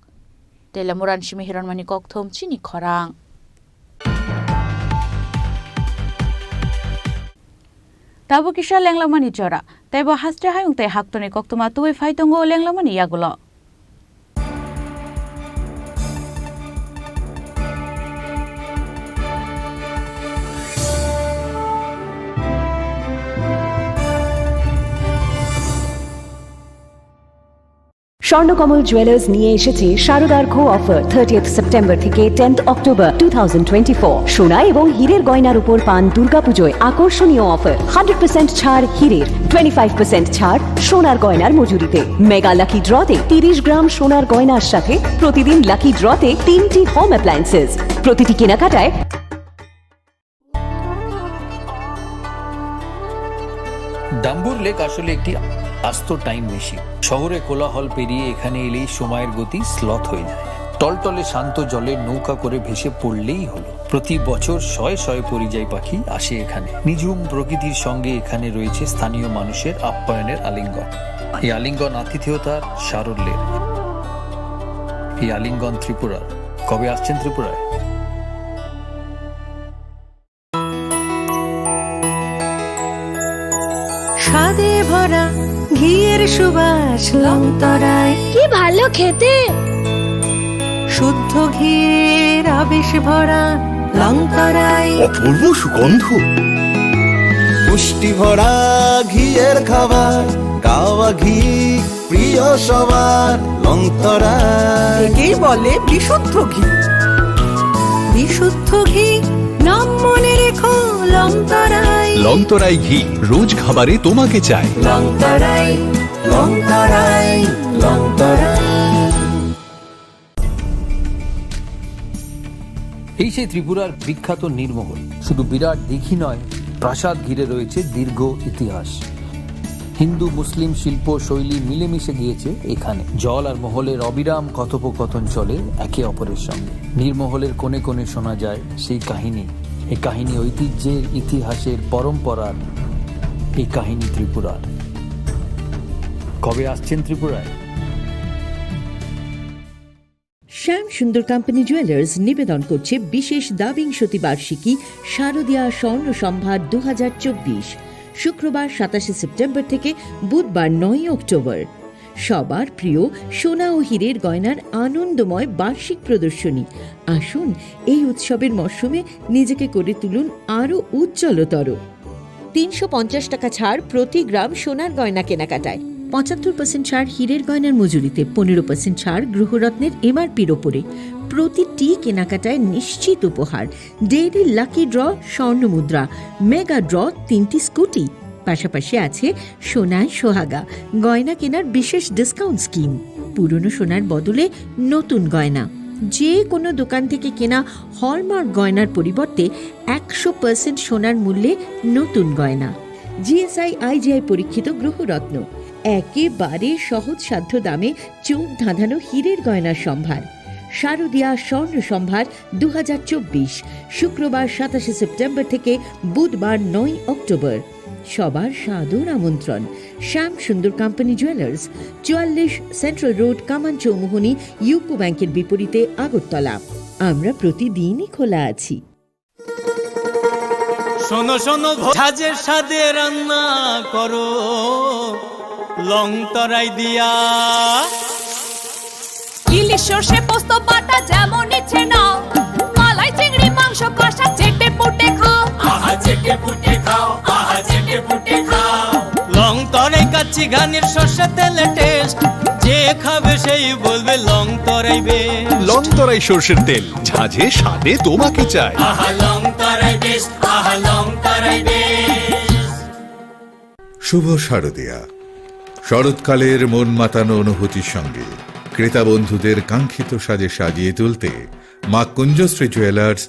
Telamura ni simi Hiranmani Kokthum chini khorang. Tabuk kisa lenglamani jora, teibo haste hayung tei haktorni koktwma tubui phai tongo lenglamani yagulo. Swarnakamal jewellers নিয়ে এসেছে শারদার্ঘ offer, thirtieth September থেকে tenth October two thousand twenty four. সোনা এবং হীরের গয়নার উপর পান দুর্গাপুজোয় আকর্ষণীয় অফার, হান্ড্রেড পার্সেন্ট ছাড় হীরের, টোয়েন্টি ফাইভ পার্সেন্ট ছাড় সোনার গয়নার মজুরিতে। মেগা লাকি ড্রতে তিরিশ গ্রাম সোনার গয়নার সাথে প্রতিদিন লাকি ড্রতে তিনটি হোম অ্যাপ্লায়েন্সেস। প্রতিটি কেনাকাটায় ডাম্বুর লেক আসলে একটি আস্ত টাইম মেশিন। শহরে কোলাহল পেরিয়ে এখানে এলেই সময়ের গতি স্লথ হয়ে যায়। টলটলে শান্ত জলে নৌকা করে ভেসে পড়লেই হলো। প্রতি বছর শয়ে শয়ে পরিযায়ী পাখি আসে এখানে। নিঝুম প্রকৃতির সঙ্গে এখানে রয়েছে স্থানীয় মানুষের আপ্যায়নের আলিঙ্গন। এই আলিঙ্গন আতিথেয়তার সারল্যের। এই আলিঙ্গন ত্রিপুরার। কবে আসছেন ত্রিপুরায়? স্বাদে ভরা ঘিয়ের সুবাস লংতরায়। কি ভালো খেতে। শুদ্ধ ঘিয়ের আবেশ ভরা লংতরায়। অপূর্ব সুগন্ধ। পুষ্টি ভরা ঘিয়ের খাবার, গাওয়া ঘি প্রিয় সবার লংতরায়। একেই বলে বিশুদ্ধ ঘি। বিশুদ্ধ ঘি, নাম মনে রেখো লংতরায়। লংতরাই ঘি, রোজ খাবারে তোমাকে চাই। লংতরায়, লংতরায়, লংতরায়। এই সেই ত্রিপুরার বিখ্যাত নীরমহল। শুধু বিরাট দিঘি নয়, প্রাসাদ ঘিরে রয়েছে দীর্ঘ ইতিহাস। হিন্দু মুসলিম শিল্প শৈলী মিলেমিশে গিয়েছে এখানে। জল আর মহলের অবিরাম কথোপকথন চলে একে অপরের সঙ্গে। নীরমহলের কোণে কোণে শোনা যায় সেই কাহিনী। এই কাহিনী ঐতিহ্যের, ইতিহাসের, পরম্পরার। এই কাহিনী ত্রিপুরার। কবে আসছেন ত্রিপুরায়? শ্যাম সুন্দর কোম্পানি জুয়েলার্স নিবেদন করছে বিশেষ দ্বাবিংশতি বার্ষিকী শারদীয়া স্বর্ণ সম্ভার দু হাজার চব্বিশ, শুক্রবার সাতাশে সেপ্টেম্বর থেকে বুধবার নয়ই অক্টোবর। সবার প্রিয় সোনা ও হীরের গয়নার আনন্দময় বার্ষিক প্রদর্শনী। আসুন, এই উৎসবের মরশুমে নিজেকে করে তুলুন আরও উজ্জ্বলতর। তিনশো পঞ্চাশ টাকা ছাড় প্রতি গ্রাম সোনার গয়না কেনাকাটায়, পঁচাত্তর পার্সেন্ট ছাড় হীরের গয়নার মজুরিতে, পনেরো পার্সেন্ট ছাড় গৃহরত্নের এমআরপির ওপরে। প্রতিটি কেনাকাটায় নিশ্চিত উপহার, ডেইলি লাকি ড্র, স্বর্ণ মুদ্রা, মেগা ড্র, তিনটি স্কুটি। পাশাপাশি আছে সোনায় সোহাগা গয়না কেনার বিশেষ ডিসকাউন্ট স্কিম। পুরনো সোনার বদলে নতুন গয়না। যে কোনো দোকান থেকে কেনা হলমার্ক গয়নার পরিবর্তে একশো পার্সেন্ট সোনার মূল্যে নতুন গয়না। জিএসআই আইজিআই পরীক্ষিত গ্রহরত্ন, একেবারে সহজসাধ্য দামে চোখ ধাঁধানো হীরের গয়নার সম্ভার। শারদীয়া স্বর্ণ সম্ভার দু হাজার চব্বিশ, শুক্রবার সাতাশে সেপ্টেম্বর থেকে বুধবার নয় অক্টোবর। সবার সাদর আমন্ত্রণ। শ্যাম সুন্দর কোম্পানি জুয়েলার্স, চুয়াল্লিশ সেন্ট্রাল রোড, কামান চৌমুহনী, ইউকো ব্যাংকের বিপরীতে, আগরতলা। আমরা প্রতিদিনই খোলা আছি। শোনো, শোনো, ঘ-, সাজে সাদে রান্না করো, লং তরাই দিয়া। সর্ষে পোস্ত বাটা যেমন ইচ্ছে নাও, মালাই চিংড়ি মাংস কষা চেটে পুটে খাও। আহা চেটে পুটে খাও, আহা চেটে পুটে খাও। লং তরাই কাচ্চি ঘানির সর্ষে তেলে টেস্ট, যে খাবে সেই বলবে লং তরাই বেস্ট। লং তরাই সর্ষের তেল, ঝাঁঝে স্বাদে তোমাকে চাই। আহা লং তরাই বেস্ট, আহা লং তরাই বেস্ট। শুভ শারদিয়া। শরৎকালের মন মাতানো অনুভূতির সঙ্গে ক্রেতা বন্ধুদের কাঙ্ক্ষিত সাজে সাজিয়ে তুলতে মা কুঞ্জশ্রী জুয়েলার্স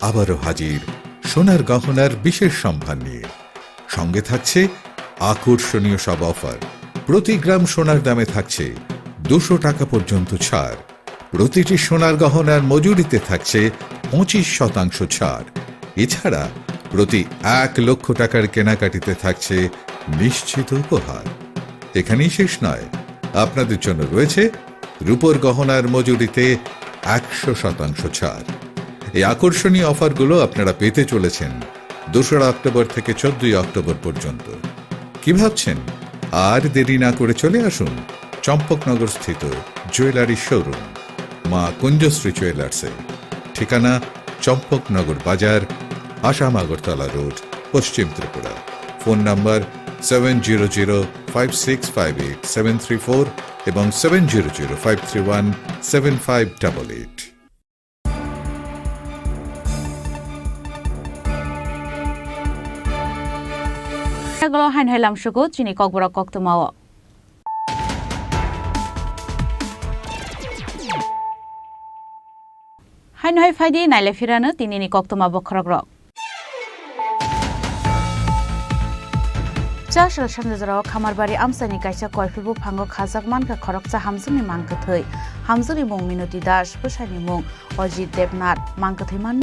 আবারও হাজির সোনার গহনার বিশেষ সম্ভার নিয়ে। সঙ্গে থাকছে আকর্ষণীয় সব অফার। প্রতি গ্রাম সোনার দামে থাকছে দুশো টাকা পর্যন্ত ছাড়। প্রতিটি সোনার গহনার মজুরিতে থাকছে পঁচিশ শতাংশ ছাড়। এছাড়া প্রতি এক লক্ষ টাকার কেনাকাটিতে থাকছে নিশ্চিত উপহার। এখানেই শেষ নয়, আপনাদের জন্য রয়েছে রূপোর গহনার মজুরিতে একশো শতাংশ ছাড়। এই আকর্ষণীয় অফারগুলো আপনারা পেতে চলেছেন দোসরা অক্টোবর থেকে চোদ্দই অক্টোবর পর্যন্ত। কি ভাবছেন? আর দেরি না করে চলে আসুন চম্পকনগর স্থিত জুয়েলারি শোরুম মা কুঞ্জশ্রী জুয়েলার্সে। ঠিকানা চম্পকনগর বাজার, আসাম আগরতলা রোড, পশ্চিম Tripura. Phone number seven zero zero five six five eight seven three four এবং seven zero zero five three one seven five double eight. Haino hai lamsuku chini kokborok koktwmao. Haino hai phaidi naile phirano tinini koktwma bokhorokrok. Chasal sanjajorao Khamarbari amchaini kaisa koiphil buphango khajak mankha khoroksa hamjakni mangkwthwi. Hamjakni mung Minoti Das, bwsaini mung Ajit Debnath, mangkwthwi man.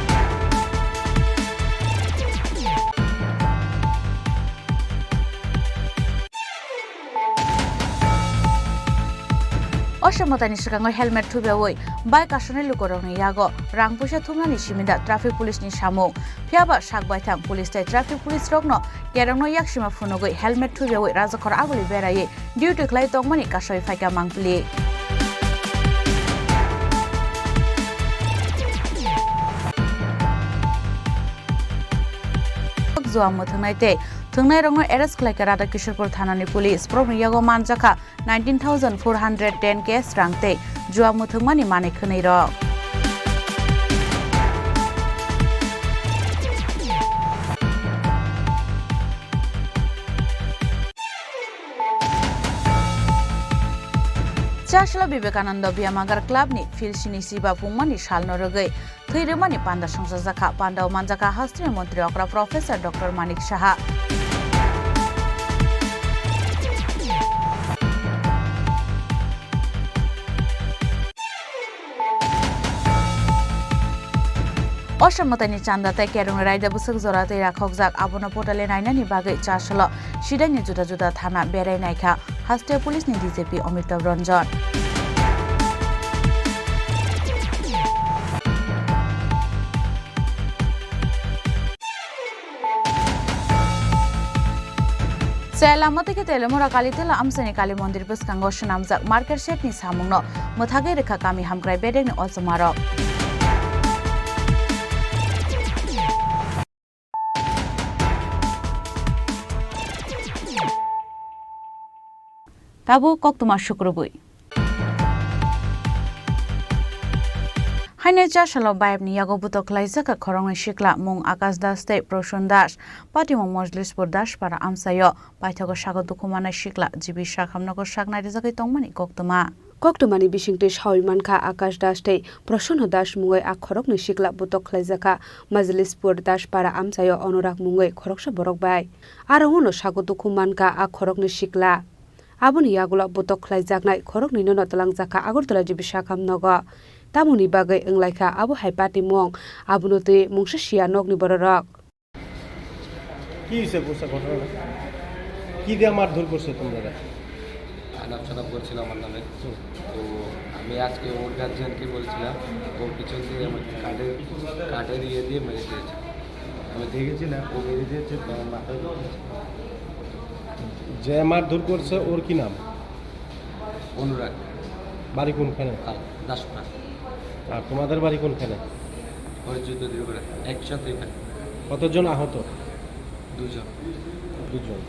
Oso mwtaini swkango helmet thubiawi bike kasonai lukurokni yago rang puisa thumnani simi da traffic police ni samung. Phiyaba sak baithang police tei traffic police rokno kerongno yaksima phunugwi helmet thubiawi rajakhor aguli beraiwi duty khlai tongmani kasoi phaikha mangpili. Jua mwthwngnai tei thwngnairokno arrest khlaikha Radha Kishorpur thanani police. Borokni yago manjakha nineteen thousand four hundred ten cash rang tei jua mwthwngmani manwi khwnwi rok. Chasla Vivekananda Byamagar Club ni field sini siba pungmani salno rwgwi thwi rwmani panda songchajakha. Pandao manjakha hasteni montri okra Professor Doctor Manik Saha. Oso mwtaini chanda tei kerongni raida bwswk jora tei rakhokjak, abono potale nainani bagwi Chasla sidaini juda juda thana berai naikha. Haste police ni D G P Amitabh Ranjan. Chai lama tei khe Telemura Kalitela amchaini Kali Mondir bwskango swnamjak market shed ni samungno mwthagwi rwkha kami hamkrai bedekni ochomarok. Tabuk koktwma sukrubwi. Haino Chasalo bayapni yago butok khlaijak kha khoroknwi sikla, mung Akash Das tei Prosun Das, patimung Mojlispur Daspara amchaio. Paithago sago dukhu manai sikla, G B Sakham nogo sak nairijagwi tongmani koktwma. Koktwmani bisingtwi saui mankha Akash Das tei Prosun Das mungwi a khoroknwi sikla butok khlaijakha Mojlispur Daspara amchaio Anurag mungwi khoroksa borok bai. Aro uno sago dukhu mankha a khoroknwi sikla. Aboni yagulo butok khlaijaknai khoroknwinono twlangjakha Agartala G B Sakham nogo. Tamoni bagwi wnglaikha abo hai patimung, abono twi mungsa siya nokni bororok. কি হয়েছে পুরো ঘটনাটা? কি দিয়ে মারধর করছে তোমরা? আলাপ সালাপ করছিল আমার নামে। হুম। তো আমি আজকে ওর গার্জিয়ানকে বলছিলাম, ও পিছন দিয়ে আমাকে কাঁধে, কাঁধের ইয়ে দিয়ে মেরে দিয়েছে। আমি দেখেছি না, ও মেরে দিয়েছে, তো আমার মাথায় ঢুকেছে। যে মারধর করছে, ওর কি নাম? অনুরাগ। বাড়ি কোনখানে? আর দাসপাড়া। আর তোমাদের বাড়ি কোনখানে? ওই যুদ্ধ দূরে করে, একসাথে এখানে। কতজন আহত? দুজন। দুজন।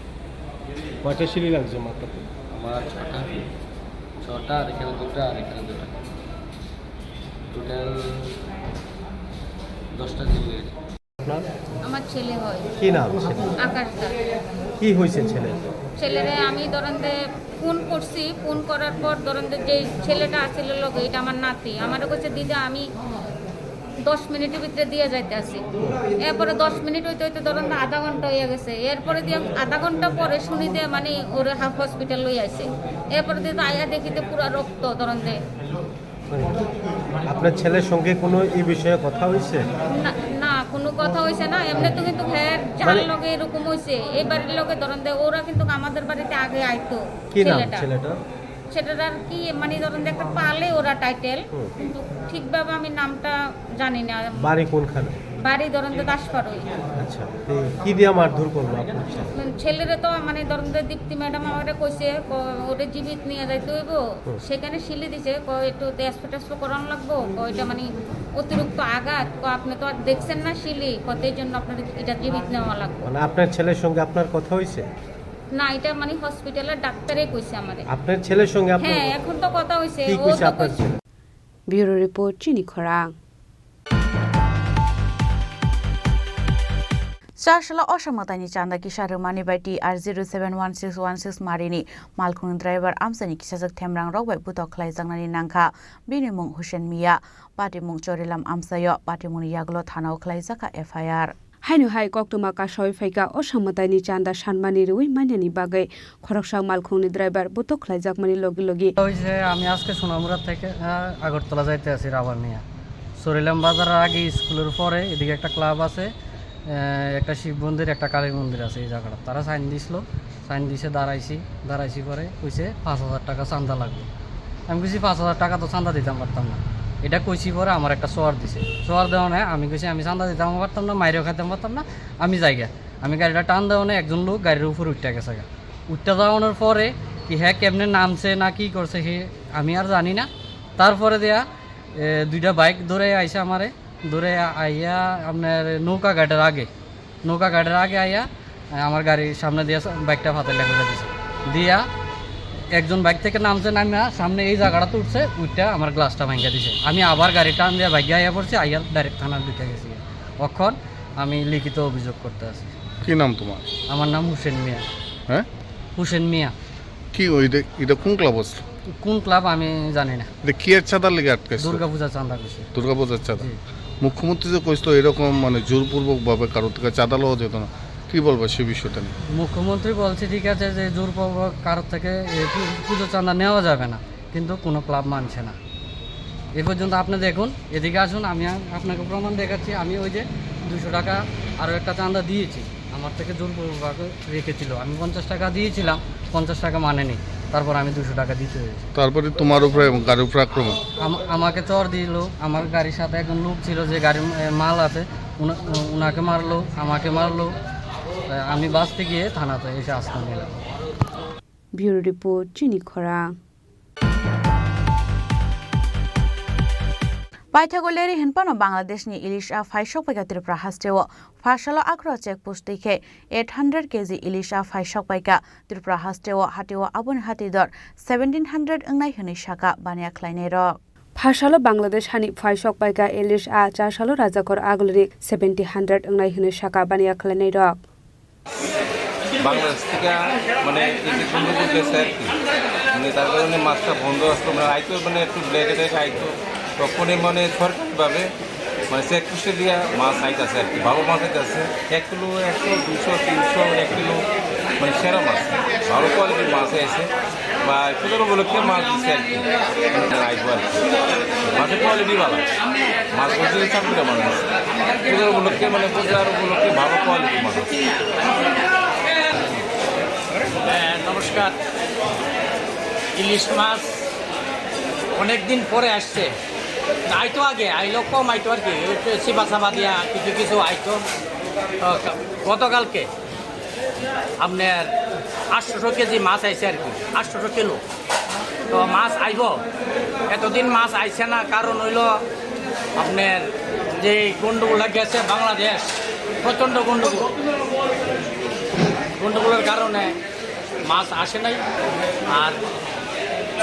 কয়টা সিলি লাগছে মাথাতে? আমার ছটা, ছটা আর এখানে দুটো আর এখানে দুটো, টোটাল দশটা সিলি হয়েছে। আপনার? আমার ছেলে হয়। কি নাম ছেলে? আকাশ দাস। কি হয়েছে ছেলে? ছেলেরে আমি ধরেন যে ফোন করছি, ফোন করার পর ধরেন যে যেই ছেলেটা আছিল লগে, এটা আমার নাতি, আমারে কইছে, "দিদা, আমি দশ মিনিটের ভিতরে দিয়ে যাইতে আছি।" এরপরে দশ মিনিট হইতে হইতে ধরেন যে আধা ঘন্টা হয়ে গেছে। এরপরে দিয়ে আধা ঘন্টা পরে শুনি যে মানে ওরে হা-, হসপিটাল লই আইছে। এরপরে দিয়ে তো আইয়া দেখি যে পুরা রক্ত ধরেন যে। আপনার ছেলের সঙ্গে কোনো এই বিষয়ে কথা হয়েছে? না, না, কোনো কথা হয়েছে না। এমনি তো কিন্তু হ্যাঁ, যার মানে লগে এরকম হয়েছে, এই বাড়ির লগে ধরেন যে ওরা কিন্তু আমাদের বাড়িতে আগে আইতো। কি নাম ছেলেটা? ছেলেটার? সেটার আর কি, মানে ধরেন যে একটা পালে ওরা টাইটেল, হুম। কিন্তু ঠিকভাবে আমি নামটা জানি না। বাড়ি কোনখানে? বাড়ি ধরেন যে দাসপাড়ায়। আচ্ছা, তো কি দিয়ে মারধর করলো আপনার ছেলে? মানে ছেলেরে তো মানে ধরেন যে দীপ্তি ম্যাডাম আমারে কইছে, ক-, ওরে জীবিত নিয়ে যাইতে হইব। হুম। সেখানে সিলি দিছে, ক-, একটু টেস্ট টেস্ট করান লাগবো, ক-, এটা মানে অতিরিক্ত আঘাত, ক-, আপনি তো আর দেখছেন না সিলি, কত এই জন্য আপনার এটা জীবিত নেওয়া লাগবে। মানে আপনার ছেলের সঙ্গে আপনার কথা হয়েছে? না, এটা মানে হসপিটালের ডাক্তারে কইছে আমারে। আপনার ছেলের সঙ্গে আপনার হ্যাঁ, কথা এখন তো কথা হইছে, কি ও কইছে তো আপনার কইছে। ছেলে? Bureau report, Chini Khorang. Chasalo Osa Mwtaini chanda kisa rwmani bai T R zero seven one six one six marini malkhungni driver amchaini kisajak themrang rok bai butok khlaijaknani nangkha. Bini mung Hussein Mia, patimung Chorilam amchaio, patimungni yagulo thanao khlaijakha F I R. Haino hai koktwma kasawi phaikha, Osa Mwtaini chanda sanmani rwui manani bagwi khoroksa malkhungni driver butok khlaijakmani logi logi. হয়েছে, আমি আজকে সোনামুড়া থেকে, আহ, আগরতলা যাইতে আছি রাবার নিয়ে। সরিলাম বাজারের আগে স্কুলের পরে এদিকে একটা ক্লাব আছে, আহ, একটা শিব মন্দির, একটা কালী মন্দির আছে এই জায়গাটা। তারা সাইন দিছিল, সাইন দিছে, দাঁড়াইছি, দাঁড়াইছি পরে কইছে পাঁচ হাজার টাকা চান্দা লাগবে। আমি কইছি, "পাঁচ হাজার টাকা তো চান্দা দিতাম পারতাম না।" এটা কইছি পরে আমার একটা চর দিছে, চর দেওয়া নেয়। আমি কইছি, "আমি চান্দা দিতাম পারতাম না, মাইরও খাইতাম পারতাম না, আমি যাইগা।" আমি গাড়িটা টান দেওয়া নেয়, একজন লোক গাড়ির উপর উঠতে গেছে গা। উঠতে যাওয়ানোর পরে কি হ্যাঁ কেমনে নামছে না কি করছে সে আমি আর জানি না। তারপরে দেয়া, এ, দুইটা বাইক ধরে আইসে আমারে, ধরে আইয়া আপনার নৌকা ঘাটের আগে, নৌকা ঘাটের আগে আইয়া, এ, আমার গাড়ির সামনে দিয়া বাইকটা ফাতাইলা ফেলে দিছে। দিয়া একজন বাইক থেকে নামছে, নামিয়া সামনে এই জায়গাটাতে উঠছে, উঠটা আমার গ্লাসটা ভাঙিয়া দিছে। আমি আবার গাড়ি টান দিয়া বাইকে আইয়া পড়ছি, আইয়া ডাইরেক্ট থানার দিকে গেছি। অখন আমি লিখিত অভিযোগ করতে আছি। কি নাম তোমার? আমার নাম হুসেন মিয়া। হ্যাঁ? হুসেন মিয়া। কি ওই দে-, এটা কোন ক্লাব আছে? কোন ক্লাব আমি জানি না। এটা কি এর চাঁদার লেগে আটকাইছে? দুর্গাপূজা চাঁদা কইছে। দুর্গাপূজার চাঁদা? জি। মুখ্যমন্ত্রী যে কইছিল এরকম মানে জোরপূর্বক ভাবে কারোর থেকে চাঁদা লওয়া যেত না, কি বলবা সে বিষয়টা নিয়ে? মুখ্যমন্ত্রী বলছে ঠিক আছে যে জোরপূর্বক কারোর থেকে এ পু-, পুজো চাঁদা নেওয়া যাবে না, কিন্তু কোনো ক্লাব মানছে না। এ পর্যন্ত আপনি দেখুন, এদিকে আসুন, আমি আ-, আপনাকে প্রমাণ দেখাচ্ছি। আমি ওই যে দুশো টাকা আরও একটা চাঁদা দিয়েছি, আমার থেকে জোরপূর্বক রেখেছিল। আমি পঞ্চাশ টাকা দিয়েছিলাম, পঞ্চাশ টাকা মানেনি, তারপর আমি দুশো টাকা দিতে হয়েছে। তারপরে তোমার উপরে এবং গাড়ির উপরে আক্রমণ? আম-, আমাকে চড় দিল, আমার গাড়ির সাথে একজন লোক ছিল যে গাড়ির, এ, মাল আছে, উনা-, উনাকে মারলো, আমাকে মারলো। এ, আমি বাঁচতে গিয়ে থানাতে এসে আশ্রয় নিলাম। Bureau report, Chini Khorang. Paithago leri hinphano Bangladeshni ilisha phaisok paikha Tripura hasteo. Phasalo Akhro check post twi khe eight hundred K G ilisha phaisok paikha Tripura hasteo, hatio aboni hati dor seventeen hundred wngnai hwnwi saka baniya khlainairok. Phasalo Bangladesh hani phaisok paikha ilisha, chasalo rajakor agulini seventeen hundred wngnai hwnwi saka baniya khlainairok. Bangladesh থেকে মানে এই যে গন্ডগোল গেছে আর কি, মানে তার কারণে মাছটা বন্ধ আসতো, মানে আইতো মানে একটু ব্ল্যাকে ট্যাকে আইতো, তখনই মানে সরকারিভাবে মানে চেক পোস্টে দিয়ে মাছ আইতাছে আর কি, ভালো মাছ আইতাছে, এক কিলো, একশো, দুইশো, তিনশো, এক কিলো, মানে সেরা মাছ, ভালো কোয়ালিটির মাছ আছে। বা পুজোর উপলক্ষে মাছ দিচ্ছে আর কি। রাখবো আর কি। মাছের কোয়ালিটি ভালো। মাছ বলতে চাকরিটা মানুষ। পুজোর উপলক্ষে, মানে, পূজার উপলক্ষে ভালো কোয়ালিটি মাছ। হ্যাঁ, নমস্কার। ইলিশ মাছ অনেক দিন পরে আসছে। আইতো আগে, আইলেও কম আইতো আর কি। একটু চিবা চাবা দিয়া কিছু কিছু আইতো। তো গতকালকে আপনার আটশোশো কেজি মাছ আইছে আর কি, আটশোশো কিলো। তো মাছ আইব, এতদিন মাছ আইছে না, কারণ হইল আপনার যে গন্ডগোল লাগি আছে বাংলাদেশ, প্রচণ্ড গন্ডগোল, গন্ডগোলের কারণে মাছ আসে নাই। আর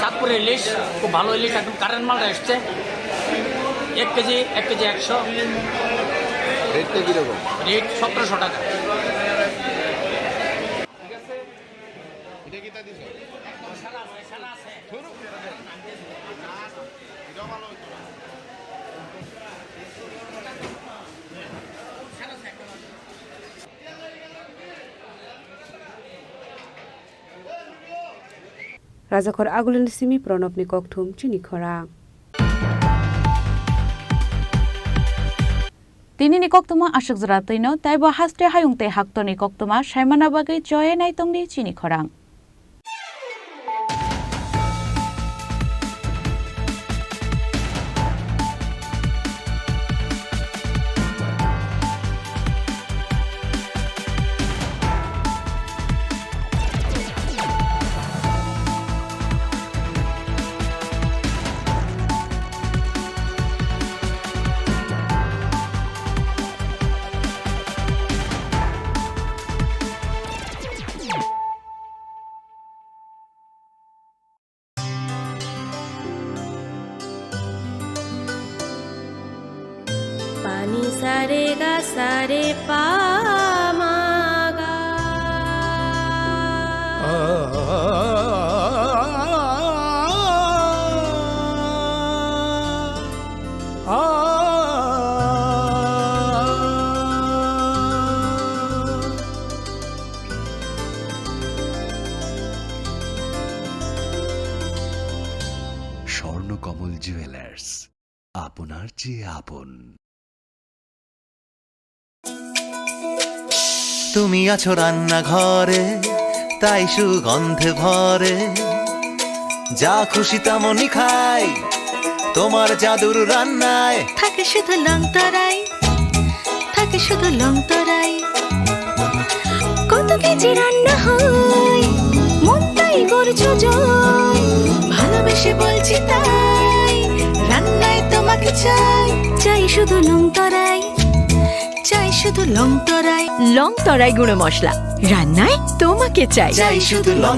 চাঁদপুরের ইলিশ খুব ভালো ইলিশ, একদম কারেন্ট মাল এসছে, এক কেজি, এক কেজি একশো। রেটটা কীরকম? রেট সতেরোশো টাকা। Rajakhor Agulini simi Pranobni kokthum chini khorang. Tinini koktwma aswk jora twino, taibo haste hayung tei haktorni koktwma saimana bagwi choye naitongdi chini khorang. Pani sare ga sare pa ma ga. Swarnakamal jewellers, আপনার চেয়ে আপন। তুমি আছো রান্নাঘরে, তাই সুগন্ধে ভরে। যা খুশি তেমনই খাই, তোমার জাদুর রান্নায়। থাকে শুধু লংতরাই, থাকে শুধু লংতরাই। কত কেজি রান্না হয়, মনটাই করছো জয়। ভালোবেসে বলছি তাই, রান্নায় তোমাকে চাই, চাই শুধু লংতরাই। চাই শুধু লংতরাই। লংতরাই গুঁড়ো মশলা, রান্নায় তোমাকে চাই। চাই শুধু লং